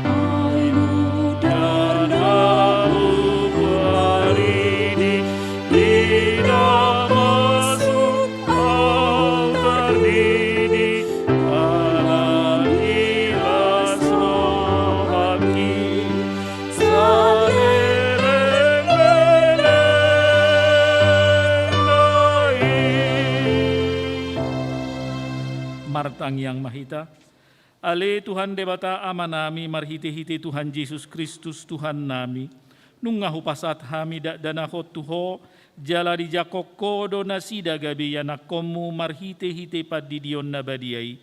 Ai mudar na huparidi, di Damaskus au ta Martangiang ma hita. Ale Tuhan Debata Amanami, marhite-hite Tuhan Jesus Kristus Tuhannami, nunga hupasahat hami dakdanak on tu Ho, jala dijangkon Ho do nasida gabe ianakkonmu marhite-hite pandidion na badia i.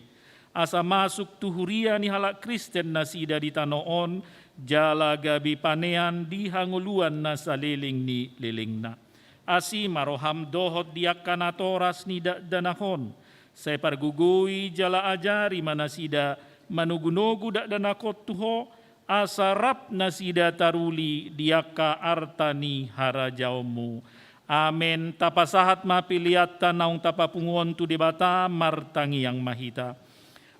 Asa masuk tu huria ni halak Kristen nasida di tano on, jala gabe panean di hangoluan na saleleng ni lelengna. Asi ma roham dohot di angka natoras ni dakdanak on, sai pargogoi jala ajari ma nasida manogu-nogu dakdanak on tu Ho, asa rap nasida taruli di angka arta ni harajaonmu. Amen. Tapasahat ma peleanta naung tapapungu on tu Debata, martangiang ma hita.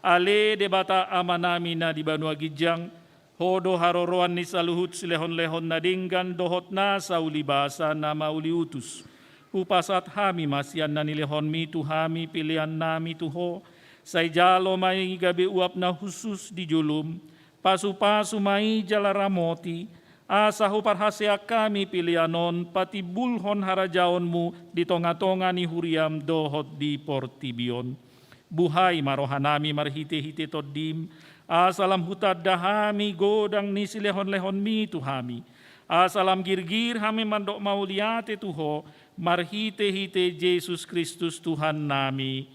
Ale Debata Amanami na di banua ginjang, Ho do haroroan ni saluhut silehon-lehon na denggan dohot nasa ulibasa na mauliutus. Hupasahat hami ma sian na nilehonmi tu hami peleannami tu Ho, sai jalo ma i gabe uap na hushus di jolom, pasu-pasu ma i jala ramoti, asa huparhaseang hami pelean on patimbulhon harajaonmu di tonga-tonga ni huriam dohot di portibi on. Buhai ma rohanami marhite-hite Tondim, asa lam hutanda hami godang ni silehon-lehonmi tu hami, asa lam girgir hami mandok mauliate tu Ho, marhite-hite Jesus Kristus Tuhannami.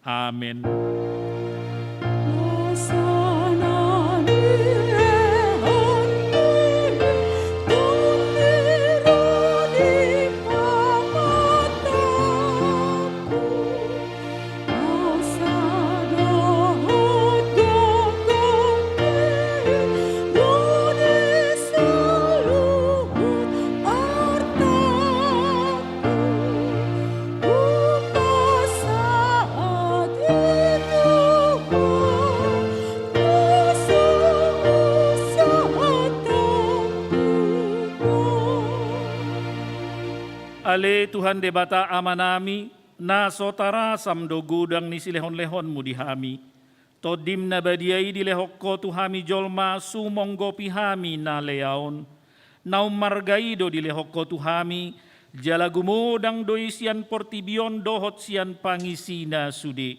Amen. Ale Tuhan Debata Amanami, na so tarasam do godang ni silehon-lehonmu di hami. Tondim na badia i dilehon Ho tu hami jolma sumonggopi hami na lea on. Na ummarga i do dilehon Ho tu hami, jala gumodang do i sian portibi on dohot sian pangisina sude.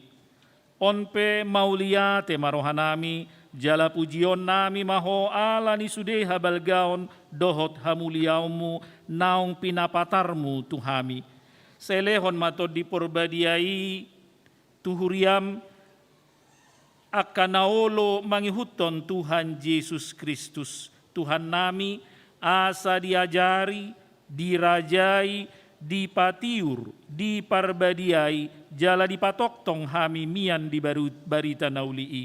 On pe mauliate ma rohanami, jala pujionnami ma Ho ala ni sude habalgaon dohot hamuliaonmu naung pinapatarmu tu hami. Sai lehon ma Tondi Porbadia i tu huriam angka na olo mangihuthon Tuhan Jesus Kristus, Tuhannami, asa diajari, dirajai, dipatiur, diparbadiai, jala dipatongtong hami mian di baru-, barita na uli i.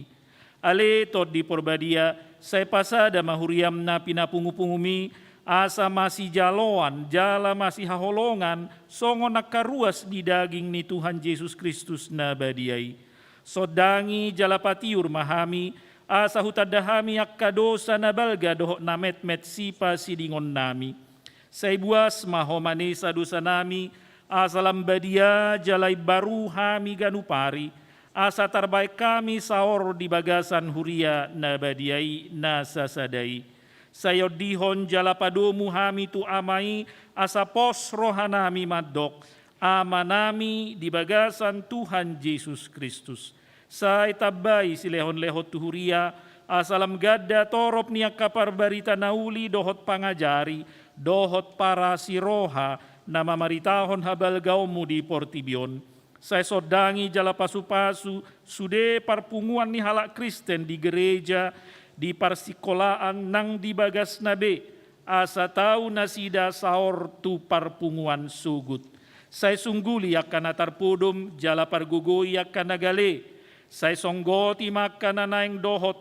Ale Tondi Porbadia, sai pasada ma huriam na pinapungu-pungumi, asa masijaloan, jala masihaholongan, songon angka ruas di daging ni Tuhan Jesus Kristus na badia i. Sondangi jala patiur ma hami, asa hutanda hami angka dosa na balga dohot na metmet sipasidingonnami. Sai buas ma Ho manesa dosanami, asa lam badia jala imbaru hami ganup ari, asa tarbahen hami saor di bagasan huria na badia i na sasada i. Sai ondihon jala padomu hami tu Ama i, asa pos rohanami mandok, Amanami di bagasan Tuhan Jesus Kristus. Sai tambai silehon-lehon tu huria, asa lam ganda torop ni angka parbarita na uli dohot pangajari, dohot parasi roha, na mamaritahon habalgaonmu di portibi on. Sai sondangi jala pasu-pasu sude parpunguan ni halak Kristen di gereja, di parsikolaan nang di bagasna be, asa tau nasida saor tu parpunguan sogot. Sai sungguli angka na tarpodom jala pargogoi angka na gale. Sai songgoti ma angka na naeng dohot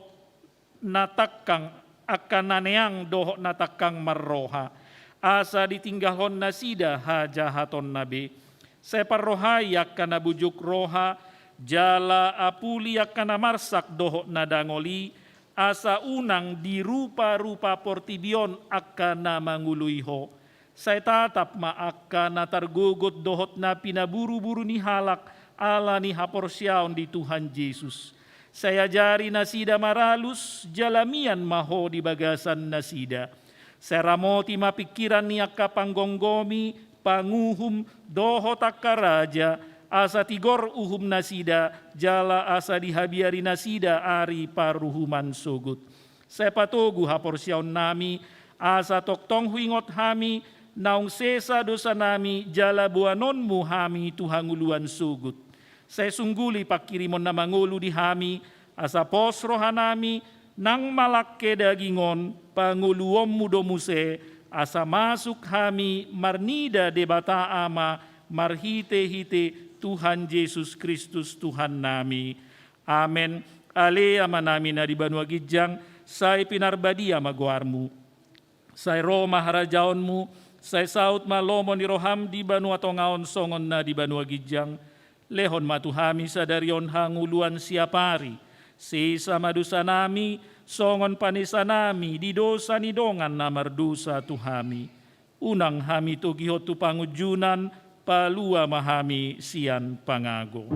na tangkang, angka na neang dohot na tangkang marroha, asa ditinggalhon nasida hajahatonna be. Sai parrohai angka na bujung roha, jala apuli angka na marsak dohot na dangol i, asa unang dirupa-rupa portibi on angka na mangoloi Ho. Sai tatap ma angka na targogot dohot na pinaburu-buru ni halak ala ni haporseaon di Tuhan Jesus. Sai ajari nasida maralus, jala mian ma Ho di bagasan nasida. Sai ramoti ma pingkiran ni angka panggomgomi, panguhum, dohot angka raja, asa tigor uhum nasida, jala asa dihabiari nasida ari paruhuman sogot. Sai patogu haporseaonnami, asa tongtong huingot hami, naung sesa dosanami, jala boanonmu hami tu hangoluan sogot. Sai sungguli pangkirimon na mangolu di hami, asa pos rohanami, nang malangke daging on, pangoluonmu do muse, asa masuk hami marnida Debata Ama, marhitehite Tuhan Jesus Kristus Tuhannami. Amen. Ale Amanami na di banua ginjang, sai pinarbadia ma goarmu. Sai ro ma harajaonmu, sai saut ma lomo ni roham di banua tonga on songon na di banua ginjang. Lehon ma tu hami sadari on hangoluan siapari. Sesa ma dosanami, songon panesanami di dosa ni dongan na mardosa tu hami. Unang hami togihon tu pangunjunan, palua ma hami sian pangago.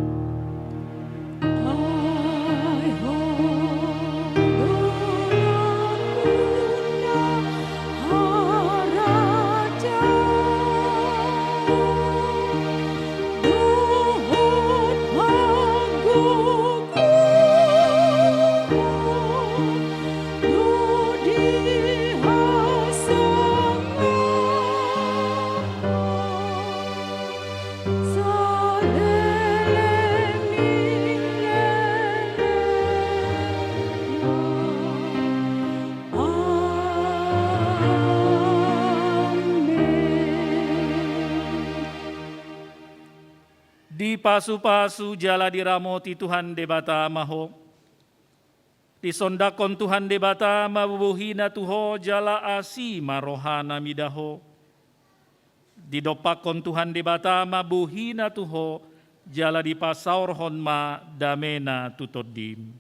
Dipasupasu jala diramoti Tuhan Debata ma ho. Disondangkon Tuhan Debata ma bohina tu ho jala asi ma rohana mida ho. Didompakkon Tuhan Debata ma bohina tu ho, jala dipasaorhon ma damena tu tondim.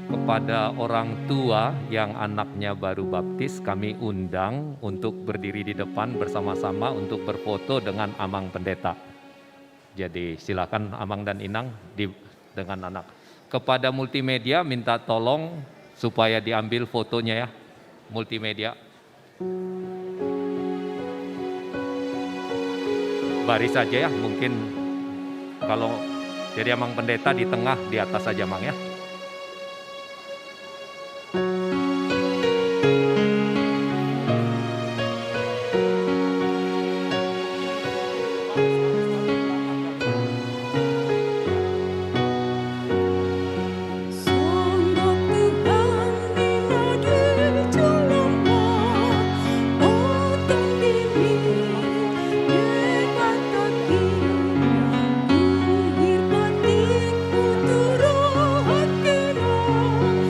Kepada orang tua yang anaknya baru baptis, kami undang untuk berdiri di depan bersama-sama untuk berfoto dengan Amang Pendeta. Jadi, silakan Amang dan Inang di, dengan anak. Kepada multimedia, minta tolong supaya diambil fotonya ya, multimedia. Baris saja ya, mungkin kalau jadi Amang Pendeta di tengah, di atas saja, Mang, ya.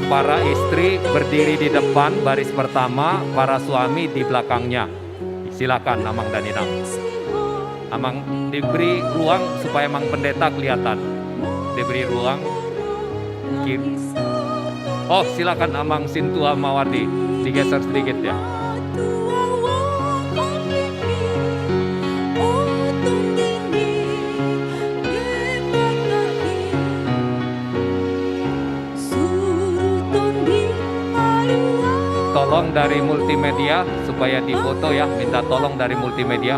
Para istri berdiri di depan, baris pertama, para suami di belakangnya. Silakan, Amang dan Inang. Amang, diberi ruang supaya Amang Pendeta kelihatan. Diberi ruang. Kir-, oh, silakan, Amang Sintua Mawardi. Digeser sedikit, ya. Tolong dari multimedia supaya difoto ya, minta tolong dari multimedia.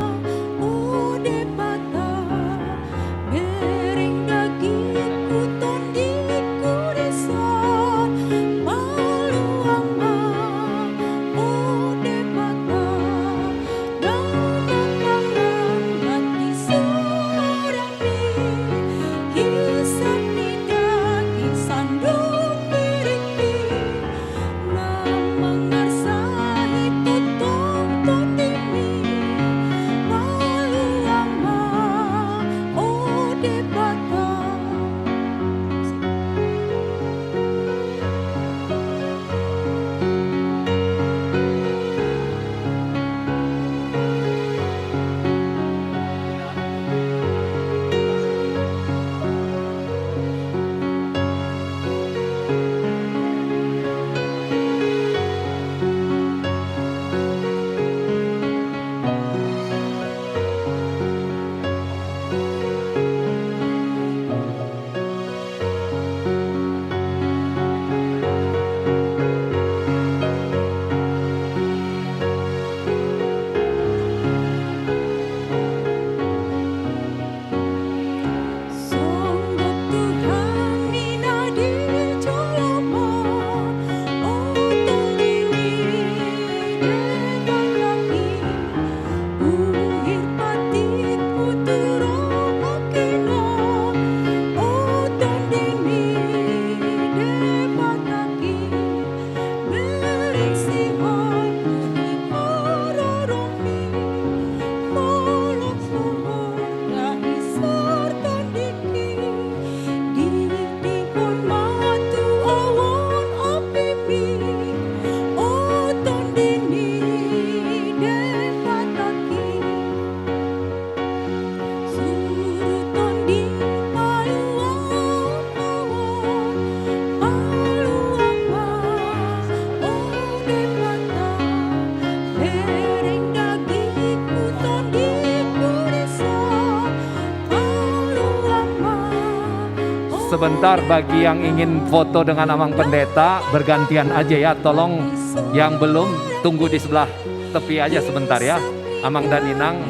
Ntar bagi yang ingin foto dengan Amang Pendeta, bergantian aja ya, tolong yang belum, tunggu di sebelah tepi aja sebentar ya, Amang dan Inang.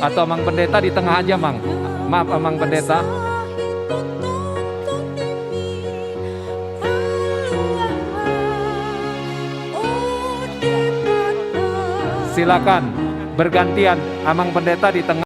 Atau Amang Pendeta di tengah aja, Mang. Maaf, Amang Pendeta. Silakan, bergantian, Amang Pendeta di tengah.